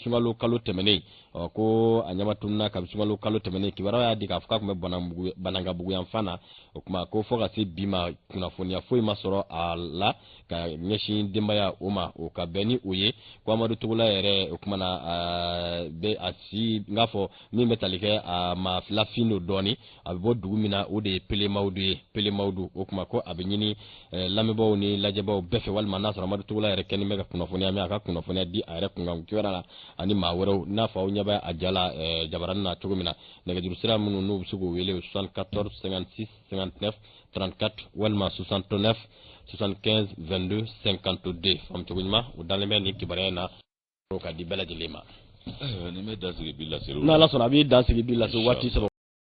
sunkalo kalo tɛmɛnen ɔ ko a ɲamatunna kabi sunkalo kalo tɛmɛnen kibaruya y'a di k'a fɔ k'a tun bɛ Banankabugu yanfan na o tuma ko fo ka se bi ma kunnafoniya foyi ma sɔrɔ a la ka ɲɛsin denbaya o ma o ka bɛn ni o ye ko Amadu Togola yɛrɛ o tuma na bɛ a si n k'a fɔ min bɛ tali kɛ a maa lafin don dɔɔnin a bɛ bɔ dugu min na o de ye Pelemawudu ye Pelemawudu o tuma ko a bɛ ɲini lamɛnbaaw ni lajɛbaaw bɛɛ fɛ walima n'a sɔrɔ Amadu Togola yɛrɛ kɛlen bɛ ka kunnafoniya mɛn a ka kunnafoniya di a yɛrɛ kunkan kibaruya la ani maa wɛrɛw n'a fɔ aw ɲɛ bɛ a ja la jabaranin na cogo min na nɛgɛjuru sira minnu n'u bɛ se k'u wele 74 56 59 34 walima 69 75 22 52 faamucogo ɲuman o dalen bɛ nin kibaruya in na ka di bɛɛ lajɛlen ma. Ayiwa nin bɛ dan sigi bi laseliw la. N'Ala sɔnna a b'i dan sigi bi laseliw waati sɔrɔ.